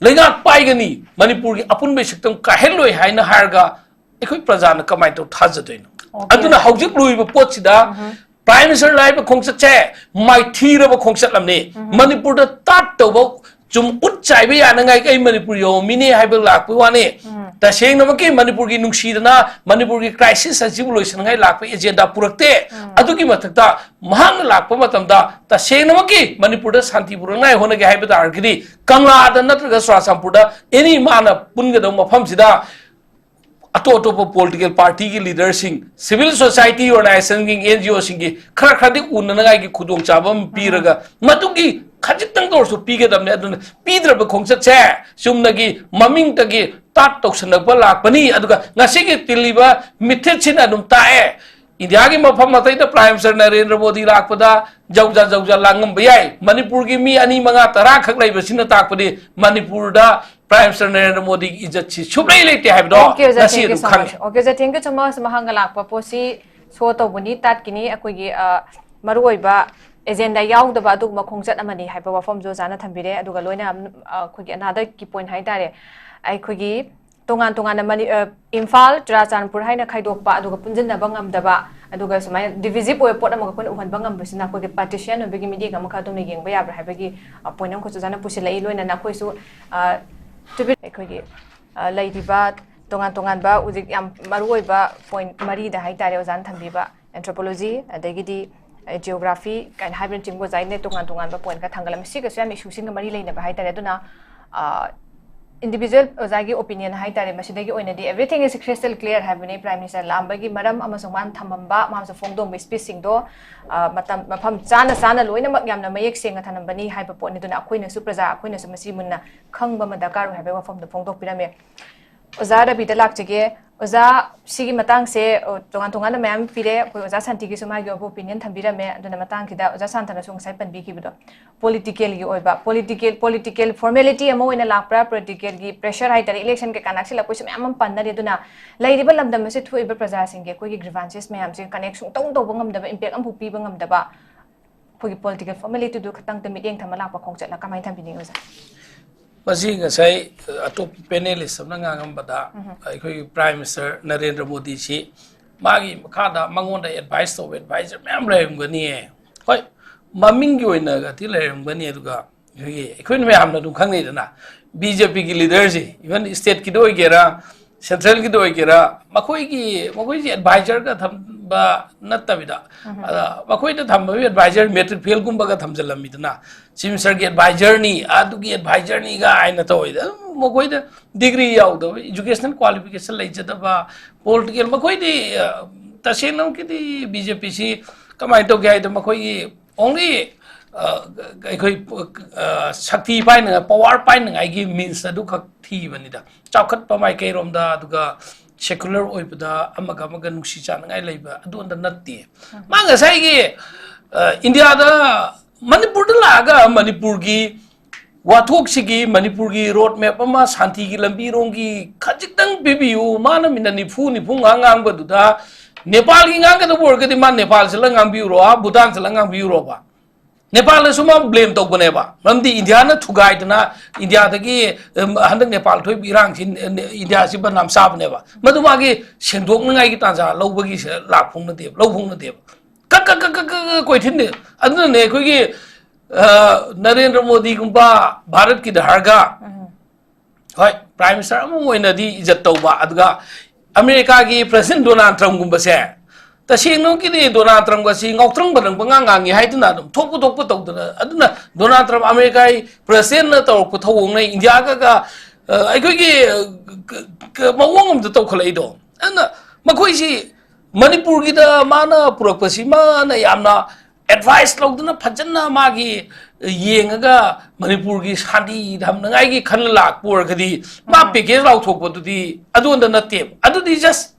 ꯂꯩꯉꯥꯛ ꯄꯥꯏꯒꯅꯤ, ꯃꯅꯤꯄꯨꯔꯒꯤ ꯑꯄꯨꯟꯕ ꯁꯛꯇꯝ ꯀꯥꯏꯍꯜꯂꯣꯏ ꯍꯥꯏꯅ ꯍꯥꯏꯔꯒ ꯑꯩꯈꯣꯏ ꯄ꯭ꯔꯖꯥꯅ ꯀꯃꯥꯏꯅ ꯇꯧ ꯊꯥꯖꯗꯣꯏꯅꯣ? Okay. ꯑꯗꯨꯅ ꯍꯧꯖꯤꯛ ꯂꯨꯔꯤꯕ ꯄꯣꯠꯁꯤꯗ Prime Minister ꯂꯥꯛꯏꯕ ꯈꯣꯡꯆꯠꯁꯦ ꯃꯥꯏꯊꯤꯔꯕ ꯈꯣꯡꯆꯠ ꯑꯃꯅꯤ꯫ ꯃꯅꯤꯄꯨꯔꯗ ꯇꯥꯠ ꯇꯧꯕ ꯆꯨꯝ ꯎꯠ ꯆꯥꯏꯕ ꯌꯥꯅꯉꯥꯏ ꯑꯩ ꯃꯅꯤꯄꯨꯔ ꯌꯧꯔꯝꯃꯤꯅꯦ ꯍꯥꯏꯕ ꯂꯥꯛꯄꯒꯤ ꯋꯥꯅꯤ꯫ ꯇꯁꯦꯡꯅꯃꯛꯀꯤ ꯃꯅꯤꯄꯨꯔꯒꯤ ꯅꯨꯡꯁꯤꯗꯅ ꯃꯅꯤꯄꯨꯔꯒꯤ crisis ꯑꯁꯤꯕꯨ ꯂꯣꯏꯁꯤꯟꯅꯉꯥꯏ ꯂꯥꯛꯄ agenda ꯄꯨꯔꯛꯇꯦ꯫ ꯑꯗꯨꯒꯤ ꯃꯊꯛꯇ ꯃꯍꯥꯛꯅ ꯂꯥꯛꯄ ꯃꯇꯝꯗ ꯇꯁꯦꯡꯅꯃꯛꯀꯤ ꯃꯅꯤꯄꯨꯔꯗ ꯁꯥꯟꯇꯤ ꯄꯨꯔꯛꯅꯉꯥꯏ ꯍꯣꯠꯅꯒꯦ ꯍꯥꯏꯕ ꯇꯥꯔꯒꯗꯤ ꯀꯪꯂꯥꯗ ꯅꯠꯇ꯭ꯔꯒ ꯆꯨꯔꯥꯆꯥꯟꯄꯨꯔꯗ any ꯃꯥꯅ ꯄꯨꯟꯒꯗꯧꯕ ꯃꯐꯝꯁꯤꯗ ꯑꯇꯣꯞ ꯑꯇꯣꯞꯄ political partyꯒꯤ leaderꯁꯤꯡ, civil society organizationꯒꯤ, NGOꯁꯤꯡꯒꯤ ꯈꯔ ꯈꯔꯗꯤ ꯎꯅꯅꯉꯥꯏꯒꯤ ꯈꯨꯗꯣꯡꯆꯥꯕ ꯑꯃ ꯄꯤꯔꯒ, ꯃꯗꯨꯒꯤ ꯈꯖꯤꯛꯇꯪꯗ ꯑꯣꯏꯔꯁꯨ ꯄꯤꯒꯗꯕꯅꯦ꯫ ꯑꯗꯨꯅ ꯄꯤꯗ꯭ꯔꯕ ꯈꯣꯡꯆꯠꯁꯦ ꯆꯨꯝꯅꯒꯤ ꯃꯃꯤꯡꯇꯒꯤ ꯇꯥꯠ ꯇꯧꯁꯜꯂꯛꯄ ꯂꯥꯛꯄꯅꯤ꯫ ꯑꯗꯨꯒ ꯉꯁꯤꯒꯤ ꯇꯤꯜꯂꯤꯕ ꯃꯤꯊꯠꯁꯤꯅ ꯑꯗꯨꯝ ꯇꯥꯛꯑꯦ, ꯏꯟꯗꯤꯌꯥꯒꯤ ꯃꯐꯝ ꯑꯇꯩꯗ Prime Minister ꯅꯔꯦꯟꯗ꯭ꯔ ꯃꯣꯗꯤ ꯂꯥꯛꯄꯗ ꯖꯧꯖꯥ ꯖꯧꯖꯥ ꯂꯥꯡꯉꯝꯕ ꯌꯥꯏ꯫ ꯃꯅꯤꯄꯨꯔꯒꯤ ꯃꯤ ꯑꯅꯤ, ꯃꯉꯥ, ꯇꯔꯥ ꯈꯛ ꯂꯩꯕꯁꯤꯅ ꯇꯥꯛꯄꯗꯤ ꯃꯅꯤꯄꯨꯔꯗ Prime Minister ꯅꯔꯦꯟꯗ꯭ꯔ ꯃꯣꯗꯤꯒꯤ ꯏꯖꯠꯁꯤ ꯁꯨꯛꯂꯩ ꯂꯩꯇꯦ ꯍꯥꯏꯕꯗꯣ Okay, ꯑꯣꯖꯥ, ꯉꯁꯤ thank you ꯑꯗꯨꯝ so ꯈꯪꯉꯦ꯫ Much. Okay, ꯑꯣꯖꯥ, thank you so much. ꯃꯍꯥꯛꯅ ꯂꯥꯛꯄ ꯄꯣꯠꯁꯤ show ꯇꯧꯕꯅꯤ, ꯇꯥꯠꯀꯤꯅꯤ, ꯑꯩꯈꯣꯏꯒꯤ, ꯑ, ꯃꯔꯨꯑꯣꯏꯕ agenda ꯌꯥꯎꯗꯕ ꯑꯗꯨꯒꯨꯝꯕ ꯈꯣꯡꯆꯠ ꯑꯃꯅꯤ ꯍꯥꯏꯕ ꯋꯥꯐꯝꯁꯨ ꯑꯣꯖꯥꯅ ꯊꯝꯕꯤꯔꯦ꯫ ꯑꯗꯨꯒ ꯂꯣꯏꯅ, ꯑ, ꯑꯩꯈꯣꯏꯒꯤ another key point ꯍꯥꯏꯇꯥꯔꯦ, ꯑꯩꯈꯣꯏꯒꯤ ꯇꯣꯉꯥꯟ ꯇꯣꯉꯥꯟꯅ ꯃꯅꯤ-, ꯑ, ꯏꯝꯐꯥꯜ, ꯆꯨꯔꯥꯆꯥꯟꯄꯨꯔ ꯍꯥꯏꯅ ꯈꯥꯏꯗꯣꯛꯄ, ꯑꯗꯨꯒ ꯄꯨꯟꯁꯤꯟꯅꯕ ꯉꯝꯗꯕ, ꯑꯗꯨꯒ ꯁꯨꯃꯥꯏꯅ ꯗꯤꯚꯤꯖꯤꯞ ꯑꯣꯏꯕ ꯄꯣꯠ ꯑꯃꯈꯛ ꯑꯩꯈꯣꯏꯅ ꯎꯍꯟꯕ ꯉꯝꯕꯁꯤꯅ ꯑꯩꯈꯣꯏꯒꯤ ꯄꯥꯔꯇꯤꯁꯤꯌꯟ ꯑꯣꯏꯕꯒꯤ ꯃꯤꯠꯌꯦꯡ ꯑꯃꯈꯛ ꯑꯗꯨꯝꯅ ꯌꯦꯡꯕ ꯌꯥꯕ꯭ꯔꯥ ꯍꯥꯏꯕꯒꯤ ꯄꯣꯏꯟꯠ ꯑꯃꯈꯛꯁꯨ ꯑꯣꯖꯥꯅ ꯄꯨꯁꯤꯜꯂꯛꯏ꯫ ꯂꯣꯏꯅꯅ ꯑꯩꯈꯣꯏꯁꯨ ꯑ, ꯇꯨꯕꯤ-, ꯑꯩꯈꯣꯏꯒꯤ ꯑ, ꯂꯩꯔꯤꯕ ꯇꯣꯉꯥꯟ ꯇꯣꯉꯥꯟꯕ ꯍꯧꯖꯤꯛ ꯌꯥꯝ ꯃꯔꯨꯑꯣꯏꯕ ꯄꯣꯏꯟꯠ ꯃꯔꯤꯗ ꯍꯥꯏꯇꯥꯔꯦ ꯑꯣꯖꯥꯅ ꯊꯝꯕꯤꯕ, ꯑꯦꯟꯊ꯭ꯔꯣꯄꯣꯂꯣꯖꯤ, ꯑꯗꯒꯤꯗꯤ ꯖꯤꯑꯣꯒ꯭ꯔꯥꯐꯤ ꯀꯥꯏꯅ ꯍꯥꯏꯕꯅꯆꯤꯡꯕ ꯑꯣꯖꯥ ꯑꯩꯅ ꯇꯣꯉꯥꯟ ꯇꯣꯉꯥꯟꯕ ꯄꯣꯏꯟꯠ ꯈꯔ ꯊꯥꯡꯒꯠꯂꯝꯃꯤ꯫ ꯁꯤꯒꯁꯨ ꯌꯥꯝ ꯏꯁꯨꯁꯤꯡꯒ ꯃꯔꯤ ꯂꯩꯅꯕ ꯍꯥꯏꯇꯥꯔꯦ꯫ ꯑꯗꯨꯅ ꯏꯟꯗꯤꯕꯤꯖꯨꯋꯦꯜ ꯑꯣꯖꯥꯒꯤ ꯑꯣꯄꯤꯅꯤꯌꯟ ꯍꯥꯏꯇꯥꯔꯦ, ꯃꯁꯤꯗꯒꯤ ꯑꯣꯏꯅꯗꯤ everything is crystal clear ꯍꯥꯏꯕꯅꯤ꯫ ꯄ꯭ꯔꯥꯏꯝ ꯃꯤꯅꯤꯁꯇꯔ ꯂꯥꯛꯑꯝꯕꯒꯤ ꯃꯔꯝ ꯑꯃꯁꯨꯡ ꯃꯥꯅ ꯊꯝꯃꯝꯕ ꯃꯥꯅꯁꯨ ꯐꯣꯡꯗꯣꯛꯑꯝꯕ ꯁ꯭ꯄꯤꯆꯁꯤꯡꯗꯣ ꯑ, ꯃꯇꯝ, ꯃꯐꯝ ꯆꯥꯅ ꯆꯥꯅ ꯂꯣꯏꯅꯃꯛ ꯌꯥꯝꯅ ꯃꯌꯦꯛ ꯁꯦꯡꯅ ꯊꯝꯂꯝꯕꯅꯤ ꯍꯥꯏꯕ ꯄꯣꯠꯅꯤ꯫ ꯑꯗꯨꯅ ꯑꯩꯈꯣꯏꯅꯁꯨ, ꯄ꯭ꯔꯖꯥ ꯑꯩꯈꯣꯏꯅꯁꯨ ꯃꯁꯤ ꯃꯨꯟꯅ ꯈꯪꯕ ꯑꯃ ꯗꯔꯀꯥꯔ ꯑꯣꯏ ꯍꯥꯏꯕꯒꯤ ꯋꯥꯐꯝꯗꯣ ꯐꯣꯡꯗꯣꯛꯄꯤꯔꯝꯃꯦ꯫ ꯑꯣꯖꯥ ꯔꯕꯤꯗ ꯂꯥꯛꯆꯒꯦ꯫ ꯑꯣꯖꯥ, ꯁꯤꯒꯤ ꯃꯇꯥꯡꯁꯦ, ꯑ, ꯇꯣꯉꯥꯟ ꯇꯣꯉꯥꯟꯕ ꯃꯌꯥꯝ ꯄꯤꯔꯦ꯫ ꯑꯩꯈꯣꯏ ꯑꯣꯖꯥ ꯁꯥꯟꯇꯤꯒꯤꯁꯨ ꯃꯥꯒꯤ ꯑꯣꯏꯕ ꯑꯣꯄꯤꯅꯤꯌꯟ ꯊꯝꯕꯤꯔꯝꯃꯦ꯫ ꯑꯗꯨꯅ ꯃꯇꯥꯡꯁꯤꯗ ꯑꯣꯖꯥ ꯁꯥꯟꯇꯅꯁꯨ ꯉꯁꯥꯏ ꯄꯟꯕꯤꯈꯤꯕꯗꯣ, ꯄꯣꯂꯤꯇꯤꯀꯦꯜꯒꯤ ꯑꯣꯏꯕ, ꯄꯣꯂꯤꯇꯤꯀꯦꯜ, ꯄꯣꯂꯤꯇꯤꯀꯦꯜ ꯐꯣꯔꯃꯦꯂꯤꯇꯤ ꯑꯃ ꯑꯣꯏꯅ ꯂꯥꯛꯄ꯭ꯔꯥ, ꯄꯣꯂꯤꯇꯤꯀꯦꯜꯒꯤ ꯄ꯭ꯔꯦꯁꯔ ꯍꯥꯏꯇꯥꯔꯦ, ꯏꯂꯦꯛꯁꯟ ꯀꯩꯀꯥ ꯅꯛꯁꯤꯜꯂꯛꯄꯁꯨ ꯃꯌꯥꯝ ꯑꯃ ꯄꯟꯅꯔꯤ꯫ ꯑꯗꯨꯅ ꯂꯩꯔꯤꯕ ꯂꯝꯗꯝ ꯑꯁꯤꯗ ꯊꯣꯛꯏꯕ ꯄ꯭ꯔꯖꯥꯁꯤꯡꯒꯤ ꯑꯩꯈꯣꯏꯒꯤ ꯒ꯭ꯔꯤꯚꯥꯟꯁꯦꯁ ꯃꯌꯥꯝꯁꯦ ꯀꯅꯦꯛ ꯁꯨꯡꯇꯧ ꯇꯧꯕ ꯉꯝꯗꯕ, ꯏꯝꯄꯦꯛ ꯑꯃꯐꯥꯎ ꯄꯤꯕ ꯉꯝꯗꯕ, ꯑꯩꯈꯣꯏꯒꯤ ꯄꯣꯂꯤꯇꯤꯀꯦꯜ ꯐꯣꯔꯃꯦꯂꯤꯇꯤꯗꯨ ꯈꯛꯇꯪꯗ ꯃꯤꯠꯌꯦꯡ ꯊꯝꯕ ꯂꯥꯛꯄ ꯈꯣꯡꯆꯠꯂ ꯀꯃꯥꯏꯅ ꯊꯝꯕꯤꯅꯤꯡꯉꯤ ꯑꯣꯖꯥ? ꯃꯁꯤ ꯉꯁꯥꯏ ꯑꯇꯣꯞꯄ ꯄꯦꯅꯦꯂꯤꯁ ꯑꯃꯅ ꯉꯥꯡꯉꯝꯕꯗ ꯑꯩꯈꯣꯏꯒꯤ ꯄ꯭ꯔꯥꯏꯝ ꯃꯤꯅꯤꯁꯇꯔ ꯅꯔꯦꯟꯗ꯭ꯔ ꯃꯣꯗꯤꯁꯤ ꯃꯥꯒꯤ ꯃꯈꯥꯗ ꯃꯉꯣꯟꯗ ꯑꯦꯗꯚꯥꯏꯁ ꯇꯧꯕ ꯑꯦꯗꯚꯥꯏꯖꯔ ꯃꯌꯥꯝ ꯂꯩꯔꯝꯒꯅꯤꯌꯦ꯫ ꯍꯣꯏ, ꯃꯃꯤꯡꯒꯤ ꯑꯣꯏꯅꯒꯗꯤ ꯂꯩꯔꯝꯒꯅꯤ, ꯑꯗꯨꯒ ꯑꯩꯈꯣꯏꯒꯤ, ꯑꯩꯈꯣꯏꯅ ꯃꯌꯥꯝꯅ ꯑꯗꯨꯝ ꯈꯪꯅꯩꯗꯅ, ꯕꯤ ꯖꯦ ꯄꯤꯒꯤ ꯂꯤꯗꯔꯁꯤ, ꯏꯚꯟ ꯁ꯭ꯇꯦꯠꯀꯤꯗ ꯑꯣꯏꯒꯦꯔꯥ, ꯁꯦꯟꯇ꯭ꯔꯦꯜꯒꯤꯗ ꯑꯣꯏꯒꯦꯔꯥ, ꯃꯈꯣꯏꯒꯤ, ꯃꯈꯣꯏꯁꯤ ꯑꯦꯗꯚꯥꯏꯖꯔꯒ ꯊꯝꯕ ꯅꯠꯇꯕꯤꯗ, ꯑꯗ ꯃꯈꯣꯏꯗ ꯊꯝꯕꯒꯤ ꯑꯦꯗꯚꯥꯏꯖꯔ ꯃꯦꯇ꯭ꯔꯤꯛ ꯐꯦꯜꯒꯨꯝꯕꯒ ꯊꯝꯖꯤꯜꯂꯝꯃꯤꯗꯅ, ꯆꯤꯐ ꯃꯤꯅꯤꯁꯇꯔꯒꯤ ꯑꯦꯗꯚꯥꯏꯖꯔꯅꯤ, ꯑꯗꯨꯒꯤ ꯑꯦꯗꯚꯥꯏꯖꯔꯅꯤꯒ ꯍꯥꯏꯅ ꯇꯧꯋꯤꯗ꯫ ꯑꯗꯨꯝ ꯃꯈꯣꯏꯗ ꯗꯤꯒ꯭ꯔꯤ ꯌꯥꯎꯗꯕ, ꯏꯖꯨꯀꯦꯁꯅꯦꯜ ꯀ꯭ꯋꯥꯂꯤꯐꯤꯀꯦꯁꯟ ꯂꯩꯖꯗꯕ, ꯄꯣꯂꯤꯇꯤꯀꯦꯜ, ꯃꯈꯣꯏꯗꯤ, ꯑ, ꯇꯁꯦꯡꯅꯃꯛꯀꯤꯗꯤ ꯕꯤ ꯖꯦ ꯄꯤꯁꯤ ꯀꯃꯥꯏꯅ ꯇꯧꯒꯦ ꯍꯥꯏꯗ, ꯃꯈꯣꯏꯒꯤ only, ꯑ, ꯑꯩꯈꯣꯏ, ꯑ, ꯁꯛꯇꯤ ꯄꯥꯏꯅꯉꯥꯏ, ꯄꯋꯥꯔ ꯄꯥꯏꯅꯉꯥꯏꯒꯤ ꯃꯤꯟꯁ ꯑꯗꯨꯈꯛ ꯊꯤꯕꯅꯤꯗ꯫ ꯆꯥꯎꯈꯠꯄ ꯃꯥꯏꯀꯩꯔꯣꯝꯗ, ꯑꯗꯨꯒ ꯁꯦꯀꯨꯂꯔ ꯑꯣꯏꯕꯗ, ꯑꯃꯒ ꯑꯃꯒ ꯅꯨꯡꯁꯤ ꯆꯥꯅꯉꯥꯏ ꯂꯩꯕ, ꯑꯗꯨ ꯑꯝꯇ ꯅꯠꯇꯦ꯫ ꯃꯥ ꯉꯁꯥꯏꯒꯤ, ꯑ, ꯏꯟꯗꯤꯌꯥꯗ, ꯃꯅꯤꯄꯨꯔꯗ ꯂꯥꯛꯑꯒ ꯃꯅꯤꯄꯨꯔꯒꯤ ꯋꯥꯊꯣꯛꯁꯤꯒꯤ, ꯃꯅꯤꯄꯨꯔꯒꯤ ꯔꯣꯗ ꯃꯦꯞ ꯑꯃ, ꯁꯥꯟꯇꯤꯒꯤ ꯂꯝꯕꯤꯔꯣꯝꯒꯤ ꯈꯖꯤꯛꯇꯪ ꯄꯤꯕꯤꯌꯨ꯫ ꯃꯥꯅ ꯃꯤꯅꯠ ꯅꯤꯐꯨ, ꯅꯤꯐꯨ ꯃꯉꯥ ꯉꯥꯡꯕꯗꯨꯗ ꯅꯦꯄꯥꯜꯒꯤ ꯉꯥꯡꯒꯗꯕ ꯑꯣꯏꯔꯒꯗꯤ ꯃꯥ ꯅꯦꯄꯥꯜ ꯆꯠꯂ ꯉꯥꯡꯕꯤꯔꯨꯔꯣ, ꯚꯨꯇꯥꯟ ꯆꯠꯂ ꯉꯥꯡꯕꯤꯔꯨꯔꯣꯕ꯫ ꯅꯦꯄꯥꯜꯗꯁꯨ ꯃꯥ ꯕ꯭ꯂꯦꯝ ꯇꯧꯕꯅꯦꯕ꯫ ꯃꯔꯝꯗꯤ ꯏꯟꯗꯤꯌꯥꯅ ꯊꯨꯒꯥꯏꯗꯅ ꯏꯟꯗꯤꯌꯥꯗꯒꯤ, ꯎꯝ, ꯍꯟꯗꯛ ꯅꯦꯄꯥꯜ ꯊꯣꯛꯏꯕ ꯏꯔꯥꯡꯁꯤ, ꯎꯝ, ꯏꯟꯗꯤꯌꯥꯁꯤ ꯕꯗꯅꯥꯝ ꯆꯥꯕꯅꯦꯕ꯫ ꯃꯗꯨ ꯃꯥꯒꯤ ꯁꯦꯡꯗꯣꯛꯅꯉꯥꯏꯒꯤ ꯇꯥꯟꯖꯥ ꯂꯧꯕꯒꯤ ꯁ-, ꯂꯥꯛꯐꯝ ꯅꯠꯇꯦꯕ, ꯂꯧꯐꯝ ꯅꯠꯇꯦꯕ꯫ ꯀꯛ, ꯀꯛ, ꯀꯛ, ꯀꯛ, ꯀꯛ, ꯀꯛ ꯀꯣꯏꯊꯤꯟꯗꯦ꯫ ꯑꯗꯨꯅꯅꯦ ꯑꯩꯈꯣꯏꯒꯤ, ꯑ, ꯅꯔꯦꯟꯗ꯭ꯔ ꯃꯣꯗꯤꯒꯨꯝꯕ ꯚꯥꯔꯠꯀꯤꯗ ꯍꯥꯏꯔꯒ, ꯎꯝ꯫ ꯍꯣꯏ, ꯄ꯭ꯔꯥꯏꯝ ꯃꯤꯅꯤꯁꯇꯔ ꯑꯃ ꯑꯣꯏꯅꯗꯤ ꯏꯖꯠ ꯇꯧꯕ, ꯑꯗꯨꯒ ꯑꯃꯦꯔꯤꯀꯥꯒꯤ ꯄ꯭ꯔꯁꯤꯗꯦꯟ ꯗꯣꯅꯥꯜꯗ ꯇ꯭ꯔꯝꯞꯒꯨꯝꯕꯁꯦ, ꯇꯁꯦꯡꯅꯃꯛꯀꯤꯗꯤ ꯗꯣꯅꯥꯜꯗ ꯇ꯭ꯔꯝꯞꯒꯁꯤ ꯉꯥꯎꯇ꯭ꯔꯪ ꯐꯗ꯭ꯔꯪ ꯄꯉꯥꯡ ꯉꯥꯡꯉꯤ ꯍꯥꯏꯗꯨꯅ ꯑꯗꯨꯝ ꯊꯣꯛꯄ ꯊꯣꯛꯄ ꯇꯧꯗꯅ, ꯑꯗꯨꯅ ꯗꯣꯅꯥꯜꯗ ꯇ꯭ꯔꯝꯞ ꯑꯃꯦꯔꯤꯀꯥꯒꯤ ꯄ꯭ꯔꯁꯤꯗꯦꯟꯅ ꯇꯧꯔꯛꯄ ꯊꯧꯑꯣꯡꯅ ꯏꯟꯗꯤꯌꯥꯒ, ꯑ, ꯑꯩꯈꯣꯏꯒꯤ, ꯑ, ꯀ-, ꯀ-, ꯃꯑꯣꯡ ꯑꯃꯗ ꯇꯧꯈꯠꯂꯛꯏꯗꯣ꯫ ꯑꯗꯨꯅ ꯃꯈꯣꯏꯁꯤ ꯃꯅꯤꯄꯨꯔꯒꯤꯗ ꯃꯥꯅ ꯄꯨꯔꯛꯄꯁꯤ ꯃꯥꯅ ꯌꯥꯝꯅ ꯑꯦꯗꯚꯥꯏꯁ ꯂꯧꯗꯅ ꯐꯖꯅ ꯃꯥꯒꯤ ꯌꯦꯡꯉꯒ ꯃꯅꯤꯄꯨꯔꯒꯤ ꯁꯥꯟꯇꯤ ꯊꯝꯅꯉꯥꯏꯒꯤ ꯈꯜꯂ ꯂꯥꯛꯄ ꯑꯣꯏꯔꯒꯗꯤ ꯃꯥ ꯎꯝ꯫ ꯄꯦꯀꯦꯖ ꯂꯥꯎꯊꯣꯛꯄꯗꯨꯗꯤ ꯑꯗꯨꯗ ꯅꯠꯇꯦꯕ꯫ ꯑꯗꯨꯗꯤ ꯖꯁ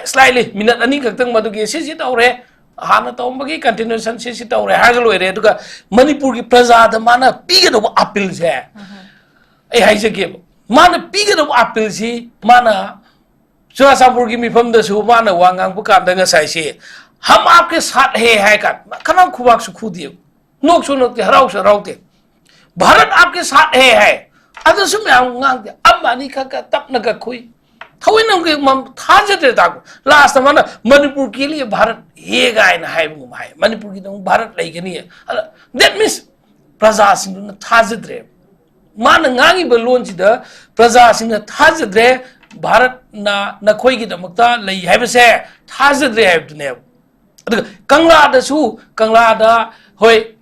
ꯁ꯭ꯂꯥꯏꯠꯂꯤ ꯃꯤꯅꯠ ꯑꯅꯤ ꯈꯛꯇꯪ ꯃꯗꯨꯒꯤ ꯁꯤꯁꯤ ꯇꯧꯔꯦ, ꯍꯥꯟꯅ ꯇꯧꯔꯝꯕꯒꯤ ꯀꯟꯇꯤꯅ꯭ꯌꯨꯁꯟ ꯁꯤꯁꯤ ꯇꯧꯔꯦ ꯍꯥꯏꯔꯒ ꯂꯣꯏꯔꯦ꯫ ꯑꯗꯨꯒ ꯃꯅꯤꯄꯨꯔꯒꯤ ꯄ꯭ꯔꯖꯥꯗ ꯃꯥꯅ ꯄꯤꯒꯗꯧꯕ ꯑꯄꯤꯜꯁꯦ ꯎꯝ꯫ ꯑꯩ ꯍꯥꯏꯖꯒꯦꯕ, ꯃꯥꯅ ꯄꯤꯒꯗꯧꯕ ꯑꯄꯤꯜꯁꯤ ꯃꯥꯅ ꯆꯨꯔꯥꯆꯥꯟꯄꯨꯔꯒꯤ ꯃꯤꯐꯝꯗꯁꯨ ꯃꯥꯅ ꯋꯥ ꯉꯥꯡꯕ ꯀꯥꯟꯗ ꯉꯁꯥꯏꯁꯦ "ꯍꯝ ꯑꯥꯞꯀꯦ ꯁꯥꯊ ꯍꯦ" ꯍꯥꯏ ꯀꯥꯟꯗ ꯀꯅꯥꯝ ꯈꯨꯕꯥꯛꯁꯨ ꯈꯨꯗꯦ, ꯅꯣꯛꯁꯨ ꯅꯣꯛꯇꯦ, ꯍꯔꯥꯎꯁꯨ ꯍꯔꯥꯎꯗꯦ꯫ "ꯚꯥꯔꯠ ꯑꯥꯞꯀꯦ ꯁꯥꯊ ꯍꯦ" ꯍꯥꯏ, ꯑꯗꯨꯁꯨ ꯃꯌꯥꯝ ꯉꯥꯡꯗꯦ, ꯑꯃ ꯑꯅꯤ ꯈꯛ ꯈꯛ ꯇꯞꯅꯒ ꯈꯨꯏ꯫ ꯊꯑꯣꯏꯅ ꯑꯃꯨꯛ ꯃꯝ-, ꯊꯥꯖꯗ꯭ꯔꯦ ꯇꯥꯛꯄ꯫ ꯂꯥꯁꯇ ꯃꯥꯅ "ꯃꯅꯤꯄꯨꯔ ꯀꯦ ꯂꯤꯌꯦ ꯚꯥꯔꯠ ꯍꯦ" ꯀꯥꯏꯅ ꯍꯥꯏꯕꯒꯨꯝ ꯍꯥꯏ, "ꯃꯅꯤꯄꯨꯔꯒꯤꯗꯃꯛ ꯚꯥꯔꯠ ꯂꯩꯒꯅꯤ" ꯑꯗ꯫ That means ꯄ꯭ꯔꯖꯥꯁꯤꯡꯗꯨꯅ ꯊꯥꯖꯗ꯭ꯔꯦ꯫ ꯃꯥꯅ ꯉꯥꯡꯉꯤꯕ ꯂꯣꯟꯁꯤꯗ ꯄ꯭ꯔꯖꯥꯁꯤꯡꯅ ꯊꯥꯖꯗ꯭ꯔꯦ, "ꯚꯥꯔꯠꯅ ꯅꯈꯣꯏꯒꯤꯗꯃꯛꯇ ꯂꯩ" ꯍꯥꯏꯕꯁꯦ ꯊꯥꯖꯗ꯭ꯔꯦ ꯍꯥꯏꯕꯗꯨꯅꯦꯕ꯫ ꯑꯗꯨꯒ ꯀꯪꯂꯥꯗꯁꯨ, ꯀꯪꯂꯥꯗ, ꯍꯣꯏ,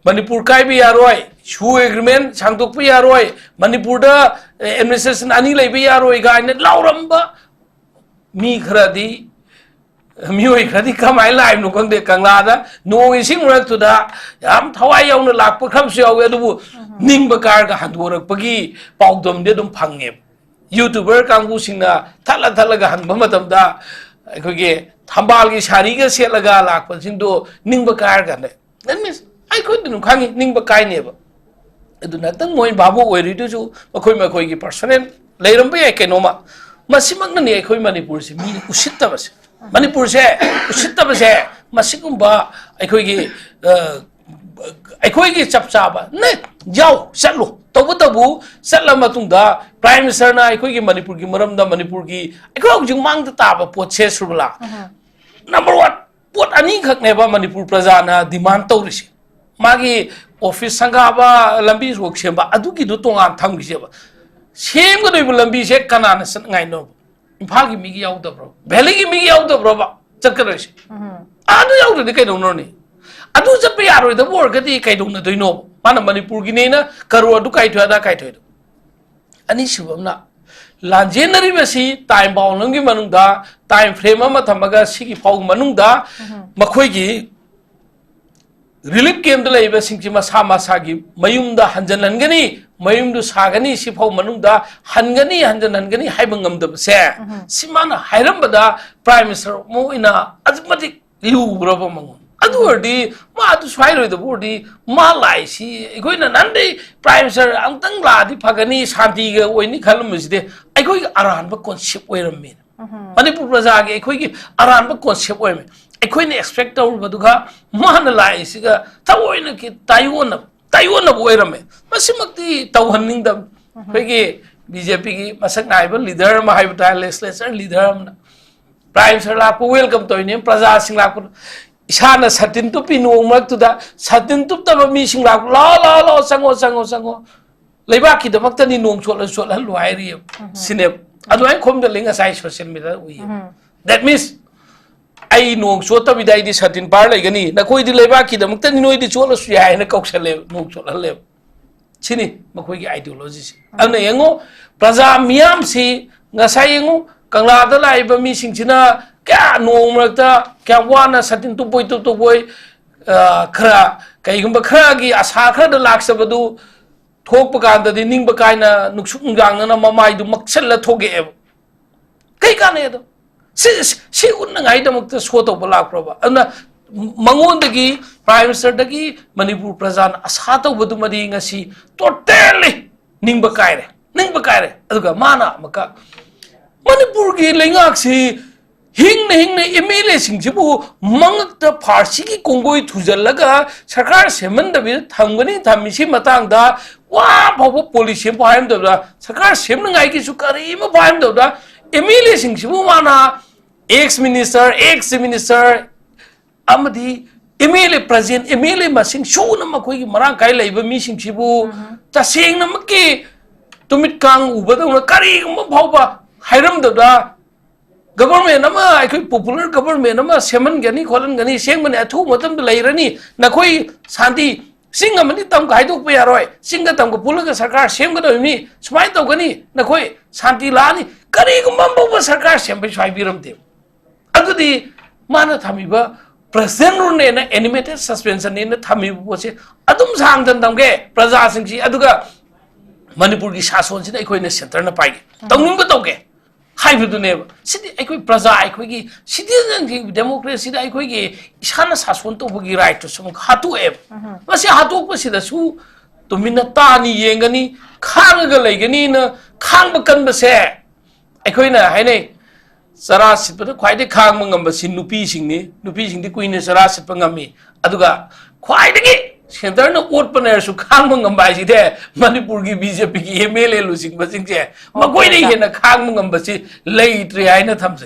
ꯃꯅꯤꯄꯨꯔ ꯀꯥꯏꯕ ꯌꯥꯔꯣꯏ, ꯁꯨ ꯑꯦꯒ꯭ꯔꯤꯃꯦꯟ ꯁꯥꯡꯗꯣꯛꯄ ꯌꯥꯔꯣꯏ, ꯃꯅꯤꯄꯨꯔꯗ, ꯑꯦ, ꯑꯦꯗꯃꯤꯅꯤꯁꯇ꯭ꯔꯦꯁꯟ ꯑꯅꯤ ꯂꯩꯕ ꯌꯥꯔꯣꯏ ꯀꯥꯏꯅ ꯂꯥꯎꯔꯝꯕ ꯃꯤ ꯈꯔꯗꯤ, ꯃꯤꯑꯣꯏ ꯈꯔꯗꯤ ꯀꯃꯥꯏꯅ ꯂꯥꯛꯏꯕꯅꯣ ꯈꯪꯗꯦ, ꯀꯪꯂꯥꯗ ꯅꯣꯡ ꯏꯁꯤꯡ ꯃꯔꯛꯇꯨꯗ ꯌꯥꯝ ꯊꯋꯥꯏ ꯌꯥꯎꯅ ꯂꯥꯛꯄ ꯈꯔꯁꯨ ꯌꯥꯎꯋꯦ꯫ ꯑꯗꯨꯕꯨ ꯎꯝ꯫ ꯅꯤꯡꯕ ꯀꯥꯏꯔꯒ ꯍꯟꯗꯣꯔꯛꯄꯒꯤ ꯄꯥꯎꯗꯝꯗꯤ ꯑꯗꯨꯝ ꯐꯪꯉꯦꯕ꯫ ꯌꯨꯇ꯭ꯌꯨꯕꯔ ꯀꯥꯡꯕꯨꯁꯤꯡꯅ ꯊꯠꯂ ꯊꯠꯂꯒ ꯍꯟꯕ ꯃꯇꯝꯗ ꯑꯩꯈꯣꯏꯒꯤ ꯊꯝꯕꯥꯜꯒꯤ ꯁꯥꯔꯤꯒ ꯁꯦꯠꯂꯒ ꯂꯥꯛꯄꯁꯤꯡꯗꯣ ꯅꯤꯡꯕ ꯀꯥꯏꯔꯒ ꯍꯜꯂꯦ꯫ That means ꯑꯩꯈꯣꯏꯗꯤ ꯑꯗꯨꯝ ꯈꯪꯉꯤ, ꯅꯤꯡꯕ ꯀꯥꯏꯅꯦꯕ꯫ ꯑꯗꯨ ꯅꯠꯇꯪ ꯃꯣꯏ ꯚꯥꯕꯣꯛ ꯑꯣꯏꯔꯤꯗꯨꯁꯨ ꯃꯈꯣꯏ ꯃꯈꯣꯏꯒꯤ ꯄꯔꯁꯣꯅꯦꯜ ꯂꯩꯔꯝꯕ ꯌꯥꯏ ꯀꯩꯅꯣꯝꯃ꯫ ꯃꯁꯤꯃꯛꯅꯅꯤ ꯑꯩꯈꯣꯏ ꯃꯅꯤꯄꯨꯔꯁꯤ ꯃꯤꯅ ꯎꯁꯤꯠꯇꯕꯁꯦ꯫ ꯃꯅꯤꯄꯨꯔꯁꯦ ꯎꯁꯤꯠꯇꯕꯁꯦ ꯃꯁꯤꯒꯨꯝꯕ ꯑꯩꯈꯣꯏꯒꯤ, ꯑ, ꯑꯩꯈꯣꯏꯒꯤ ꯆꯞ ꯆꯥꯕ ꯅ ꯌꯥꯎ ꯆꯠꯂꯨ꯫ ꯇꯧꯕꯇꯕꯨ ꯆꯠꯂ ꯃꯇꯨꯡꯗ Prime Ministerꯅ ꯑꯩꯈꯣꯏꯒꯤ ꯃꯅꯤꯄꯨꯔꯒꯤ ꯃꯔꯝꯗ, ꯃꯅꯤꯄꯨꯔꯒꯤ ꯑꯩꯈꯣꯏ ꯍꯧꯖꯤꯛ ꯃꯥꯡꯗ ꯇꯥꯕ ꯄꯣꯠꯁꯦ, ꯁꯨꯔꯃꯤꯂꯥ, number one, ꯄꯣꯠ ꯑꯅꯤꯈꯛꯅꯦꯕ ꯃꯅꯤꯄꯨꯔ ꯄ꯭ꯔꯖꯥꯅ demand ꯇꯧꯔꯤꯁꯦ꯫ ꯃꯥꯒꯤ office ꯁꯪꯒꯥꯕ, ꯂꯝꯕꯤ ꯁꯣꯔꯣꯛ ꯁꯦꯝꯕ, ꯑꯗꯨꯒꯤꯗꯨ ꯇꯣꯉꯥꯟ ꯊꯝꯈꯤꯁꯦꯕ꯫ ꯁꯦꯝꯒꯗꯣꯏꯕ ꯂꯝꯕꯤꯁꯦ ꯀꯅꯥꯅ ꯆꯠꯅꯉꯥꯏꯅꯣꯕ? ꯏꯝꯐꯥꯜꯒꯤ ꯃꯤꯒꯤ ꯌꯥꯎꯗꯕ꯭ꯔꯣ? Valleyꯒꯤ ꯃꯤꯒꯤ ꯌꯥꯎꯗꯕ꯭ꯔꯣꯕ ꯆꯠꯀꯗꯣꯏꯁꯦ? ꯑꯗꯨ ꯌꯥꯎꯗ꯭ꯔꯗꯤ ꯀꯩꯗꯧꯅꯔꯅꯤ? ꯑꯗꯨ ꯆꯠꯄ ꯌꯥꯔꯣꯏꯗꯕ ꯑꯣꯏꯔꯒꯗꯤ ꯀꯩꯗꯧꯅꯗꯣꯏꯅꯣꯕ? ꯃꯥꯅ ꯃꯅꯤꯄꯨꯔꯒꯤꯅꯦꯅ ꯀꯔꯣꯔ ꯑꯗꯨ ꯀꯥꯏꯊꯣꯛꯑꯦ, ꯑꯗꯥ ꯀꯥꯏꯊꯣꯛꯑꯦꯗꯣ꯫ ꯑꯅꯤꯁꯨꯕ ꯑꯃꯅ, ꯂꯥꯟꯖꯦꯟꯅꯔꯤꯕꯁꯤ time bound ꯑꯃꯒꯤ ꯃꯅꯨꯡꯗ, time frame ꯑꯃ ꯊꯝꯃꯒ, ꯁꯤꯒꯤ ꯐꯥꯎ ꯃꯅꯨꯡꯗ ꯃꯈꯣꯏꯒꯤ relief campꯇ ꯂꯩꯔꯤꯕꯁꯤꯡꯁꯤ ꯃꯁꯥ ꯃꯁꯥꯒꯤ ꯃꯌꯨꯝꯗ ꯍꯟꯖꯤꯜꯍꯟꯒꯅꯤ, ꯃꯌꯨꯝꯗꯨ ꯁꯥꯒꯅꯤ, ꯁꯤꯐꯥꯎ ꯃꯅꯨꯡꯗ ꯍꯟꯒꯅꯤ, ꯍꯟꯖꯤꯜꯍꯟꯒꯅꯤ ꯍꯥꯏꯕ ꯉꯝꯗꯕꯁꯦ, ꯁꯤ ꯃꯥꯅ ꯍꯥꯏꯔꯝꯕꯗ Prime Minister ꯑꯃ ꯑꯣꯏꯅ ꯑꯗꯨꯛ ꯃꯇꯤꯛ ꯂꯨꯈ꯭ꯔꯕ ꯃꯉꯣꯟ꯫ ꯑꯗꯨ ꯑꯣꯏꯔꯗꯤ ꯃꯥ ꯑꯗꯨ ꯁ꯭ꯋꯥꯏꯔꯣꯏꯗꯕ ꯑꯣꯏꯔꯗꯤ, ꯃꯥ ꯂꯥꯛꯏꯁꯤ ꯑꯩꯈꯣꯏꯅ ꯅꯍꯥꯟꯗꯩ Prime Minister ꯑꯃꯨꯛꯇꯪ ꯂꯥꯛꯑꯗꯤ ꯐꯒꯅꯤ, ꯁꯥꯟꯇꯤꯒ ꯑꯣꯏꯅꯤ ꯈꯜꯂꯝꯕꯁꯤꯗꯤ ꯑꯩꯈꯣꯏꯒꯤ ꯑꯔꯥꯟꯕ concept ꯑꯣꯏꯔꯝꯃꯦ꯫ ꯃꯅꯤꯄꯨꯔ ꯄ꯭ꯔꯖꯥꯒꯤ ꯑꯩꯈꯣꯏꯒꯤ ꯑꯔꯥꯟꯕ concept ꯑꯣꯏꯔꯝꯃꯦ꯫ ꯑꯩꯈꯣꯏꯅ expect ꯇꯧꯔꯨꯕꯗꯨꯒ ꯃꯥꯅ ꯂꯥꯛꯏꯁꯤꯒ ꯊꯑꯣꯏꯅ ꯈꯤ-, ꯇꯥꯏꯑꯣꯟꯅꯕ, ꯇꯥꯏꯑꯣꯟꯅꯕ ꯑꯣꯏꯔꯝꯃꯦ꯫ ꯃꯁꯤꯃꯛꯇꯤ ꯇꯧꯍꯟꯅꯤꯡꯗꯕ꯫ ꯑꯩꯈꯣꯏꯒꯤ BJPꯒꯤ ꯃꯁꯛ ꯅꯥꯏꯕ leader ꯑꯃ ꯍꯥꯏꯕ ꯇꯥꯔꯦ, legislature leader ꯑꯃꯅ Prime Minister ꯂꯥꯛꯄ welcome ꯇꯧꯔꯤꯅꯦ, ꯄ꯭ꯔꯖꯥꯁꯤꯡ ꯂꯥꯛꯄ꯫ ꯏꯁꯥꯅ ꯁꯥꯇꯤꯟ ꯇꯨꯞꯄꯤ ꯅꯣꯡ ꯃꯔꯛꯇꯨꯗ, ꯁꯥꯇꯤꯟ ꯇꯨꯞꯇꯕ ꯃꯤꯁꯤꯡ ꯂꯥꯛꯄ, "ꯂꯥꯛꯑꯣ, ꯂꯥꯛꯑꯣ, ꯂꯥꯛꯑꯣ, ꯆꯪꯉꯣ, ꯆꯪꯉꯣ, ꯆꯪꯉꯣ꯫ ꯂꯩꯕꯥꯛꯀꯤꯗꯃꯛꯇꯅꯤ ꯅꯣꯡ ꯆꯣꯠꯂ ꯆꯣꯠꯍꯜꯂꯨ" ꯍꯥꯏꯔꯤꯑꯕ꯫ ꯁꯤꯅꯦꯕ꯫ ꯑꯗꯨꯃꯥꯏꯅ ꯈꯣꯝꯖꯤꯜꯂꯤ ꯉꯁꯥꯏ social mediaꯗ ꯎꯏ꯫ That means, "ꯑꯩ ꯅꯣꯡ ꯆꯣꯠꯇꯕꯤꯗ ꯑꯩꯗꯤ ꯁꯥꯇꯤꯟ ꯄꯥꯔ ꯂꯩꯒꯅꯤ, ꯅꯈꯣꯏꯗꯤ ꯂꯩꯕꯥꯛꯀꯤꯗꯃꯛꯇꯅꯤ, ꯅꯣꯏꯗꯤ ꯆꯣꯠꯂꯁꯨ ꯌꯥꯏ" ꯍꯥꯏꯅ ꯀꯧꯁꯜꯂꯦꯕ, ꯅꯣꯡ ꯆꯣꯠꯍꯜꯂꯦꯕ꯫ ꯁꯤꯅꯤ ꯃꯈꯣꯏꯒꯤ ideologyꯁꯦ꯫ ꯑꯗꯨꯅ ꯌꯦꯡꯉꯨ, ꯄ꯭ꯔꯖꯥ ꯃꯤꯌꯥꯝꯁꯤ ꯉꯁꯥꯏ ꯌꯦꯡꯉꯨ, ꯀꯪꯂꯥꯗ ꯂꯥꯛꯏꯕ ꯃꯤꯁꯤꯡꯁꯤꯅ ꯀꯌꯥ ꯅꯣꯡ ꯃꯔꯛꯇ ꯀꯌꯥ ꯋꯥꯅ ꯁꯥꯇꯤꯟ ꯇꯨꯞꯄꯣꯏ ꯇꯨꯞꯇꯣꯏ, ꯑ, ꯈꯔ, ꯀꯩꯒꯨꯝꯕ ꯈꯔꯒꯤ ꯑꯁꯥ ꯈꯔꯗ ꯂꯥꯛꯆꯕꯗꯨ ꯊꯣꯛꯄ ꯀꯥꯟꯗꯗꯤ ꯅꯤꯡꯕ ꯀꯥꯏꯅ ꯅꯨꯡꯁꯨꯛ ꯅꯨꯡꯖꯥꯡꯅꯅ ꯃꯃꯥꯏꯗꯨ ꯃꯛꯁꯜꯂ ꯊꯣꯛꯂꯛꯑꯦꯕ꯫ ꯀꯩ ꯀꯥꯟꯅꯩ ꯑꯗꯣ? ꯁꯤ, ꯁꯤ, ꯁꯤ ꯎꯠꯅꯉꯥꯏꯗꯃꯛꯇ show ꯇꯧꯕ ꯂꯥꯛꯄ꯭ꯔꯕ? ꯑꯗꯨꯅ ꯃꯉꯣꯟꯗꯒꯤ, Prime Ministerꯗꯒꯤ ꯃꯅꯤꯄꯨꯔ ꯄ꯭ꯔꯖꯥꯅ ꯑꯁꯥ ꯇꯧꯕꯗꯨꯃꯗꯤ ꯉꯁꯤ totally ꯅꯤꯡꯕ ꯀꯥꯏꯔꯦ, ꯅꯤꯡꯕ ꯀꯥꯏꯔꯦ꯫ ꯑꯗꯨꯒ ꯃꯥꯅ ꯑꯃꯨꯛꯀ ꯃꯅꯤꯄꯨꯔꯒꯤ ꯂꯩꯉꯥꯛꯁꯤ ꯍꯤꯡꯅ ꯍꯤꯡꯅ ꯑꯦꯝ ꯑꯦꯜ ꯑꯦꯁꯤꯡꯁꯤꯕꯨ ꯃꯉꯛꯇ ꯐꯥꯔꯁꯤꯒꯤ ꯀꯣꯡꯒꯣꯏ ꯊꯨꯖꯜꯂꯒ ꯁꯔꯀꯥꯔ ꯁꯦꯝꯍꯟꯗꯕꯤꯗ ꯊꯝꯒꯅꯤ, ꯊꯝꯃꯤꯁꯤ ꯃꯇꯥꯡꯗ ꯋꯥ ꯐꯥꯎꯕ ꯄꯣꯂꯤꯁꯤ ꯑꯃ ꯍꯥꯏꯔꯝꯗꯕꯗ, ꯁꯔꯀꯥꯔ ꯁꯦꯝꯅꯉꯥꯏꯒꯤꯁꯨ ꯀꯔꯤ ꯑꯃ ꯍꯥꯏꯔꯝꯗꯕꯗ, ꯑꯦꯝ ꯑꯦꯜ ꯑꯦꯁꯤꯡꯁꯤꯕꯨ ꯃꯥꯅ ex minister, ex minister ꯑꯃꯗꯤ M L A, present M L A ꯃꯁꯤꯡ ꯁꯨꯅ ꯃꯈꯣꯏꯒꯤ ꯃꯔꯥꯡ ꯀꯥꯏ ꯂꯩꯕ ꯃꯤꯁꯤꯡꯁꯤꯕꯨ ꯇꯁꯦꯡꯅꯃꯛꯀꯤ ꯇꯨꯃꯤꯠ ꯀꯥꯡ ꯎꯕꯗꯧꯅ ꯀꯔꯤꯒꯨꯝꯕ ꯐꯥꯎꯕ ꯍꯥꯏꯔꯝꯗꯕꯗ, ꯒꯕꯔꯃꯦꯟ ꯑꯃ, ꯑꯩꯈꯣꯏ ꯄꯣꯄꯨꯂꯔ ꯒꯕꯔꯃꯦꯟ ꯑꯃ ꯁꯦꯝꯍꯟꯒꯅꯤ, ꯈꯣꯠꯍꯟꯒꯅꯤ, ꯁꯦꯝꯒꯅꯤ, ꯑꯊꯨꯕ ꯃꯇꯝꯗ ꯂꯩꯔꯅꯤ, ꯅꯈꯣꯏ ꯁꯥꯟꯇꯤ, ꯆꯤꯡ ꯑꯃꯗꯤ ꯇꯝꯒ ꯍꯥꯏꯗꯣꯛꯄ ꯌꯥꯔꯣꯏ, ꯆꯤꯡꯒ ꯇꯝꯒ ꯄꯨꯜꯂꯒ ꯁꯔꯀꯥꯔ ꯁꯦꯝꯒꯗꯕꯅꯤ, ꯁꯨꯃꯥꯏꯅ ꯇꯧꯒꯅꯤ, ꯅꯈꯣꯏ ꯁꯥꯟꯇꯤ ꯂꯥꯛꯑꯅꯤ, ꯀꯔꯤꯒꯨꯝꯕ ꯑꯃ ꯐꯥꯎꯕ ꯁꯔꯀꯥꯔ ꯁꯦꯝꯕꯩꯁꯨ ꯍꯥꯏꯕꯤꯔꯝꯗꯦ꯫ ꯑꯗꯨꯗꯤ ꯃꯥꯅ ꯊꯝꯃꯤꯕ ꯄ꯭ꯔꯁꯤꯗꯦꯟ ꯔꯨꯜꯅꯦꯅ, animated suspensionꯅꯦꯅ ꯊꯝꯃꯤꯕ ꯄꯣꯠꯁꯦ ꯑꯗꯨꯝ ꯁꯥꯡꯗꯅ ꯊꯝꯒꯦ ꯄ꯭ꯔꯖꯥꯁꯤꯡꯁꯤ, ꯑꯗꯨꯒ ꯃꯅꯤꯄꯨꯔꯒꯤ ꯁꯥꯁꯣꯟꯁꯤꯅ ꯑꯩꯈꯣꯏꯅ ꯁꯦꯟꯇꯔꯅ ꯄꯥꯏꯒꯦ, ꯇꯧꯅꯤꯡꯕ ꯇꯧꯒꯦ ꯍꯥꯏꯕꯗꯨꯅꯦꯕ꯫ ꯁꯤꯗꯤ ꯑꯩꯈꯣꯏ ꯄ꯭ꯔꯖꯥ, ꯑꯩꯈꯣꯏꯒꯤ citizenꯒꯤ democracyꯗ ꯑꯩꯈꯣꯏꯒꯤ ꯏꯁꯥꯅ ꯁꯥꯁꯣꯟ ꯇꯧꯕꯒꯤ rightꯇꯨꯁꯨ ꯑꯃꯨꯛ ꯍꯥꯠꯇꯣꯛꯑꯦꯕ꯫ ꯃꯁꯤ ꯍꯥꯠꯇꯣꯛꯄꯁꯤꯗꯁꯨ ꯇꯨꯃꯤꯟꯅ ꯇꯥꯅꯤ, ꯌꯦꯡꯒꯅꯤ, ꯈꯥꯡꯉꯒ ꯂꯩꯒꯅꯤꯅ ꯈꯥꯡꯕ ꯀꯟꯕꯁꯦ ꯑꯩꯈꯣꯏꯅ ꯍꯥꯏꯅꯩ, ꯆꯔꯥ ꯁꯤꯠꯄꯗ ꯈ꯭ꯋꯥꯏꯗꯒꯤ ꯈꯥꯡꯕ ꯉꯝꯕꯁꯤ ꯅꯨꯄꯤꯁꯤꯡꯅꯤ, ꯅꯨꯄꯤꯁꯤꯡꯗꯤ ꯀꯨꯏꯅ ꯆꯔꯥ ꯁꯤꯠꯄ ꯉꯝꯃꯤ꯫ ꯑꯗꯨꯒ ꯈ꯭ꯋꯥꯏꯗꯒꯤ ꯁꯦꯟꯇꯔꯅ ꯑꯣꯠꯄ ꯅꯩꯔꯁꯨ ꯈꯥꯡꯕ ꯉꯝꯕ ꯍꯥꯏꯁꯤꯗꯤ ꯃꯅꯤꯄꯨꯔꯒꯤ ꯕꯤ ꯖꯦ ꯄꯤꯒꯤ ꯑꯦꯝ ꯑꯦꯜ ꯑꯦ ꯂꯨꯆꯤꯡꯕꯁꯤꯡꯁꯦ ꯃꯈꯣꯏꯗꯒꯤ ꯍꯦꯟꯅ ꯈꯥꯡꯕ ꯉꯝꯕꯁꯤ ꯂꯩꯇ꯭ꯔꯦ ꯍꯥꯏꯅ ꯊꯝꯖꯩ꯫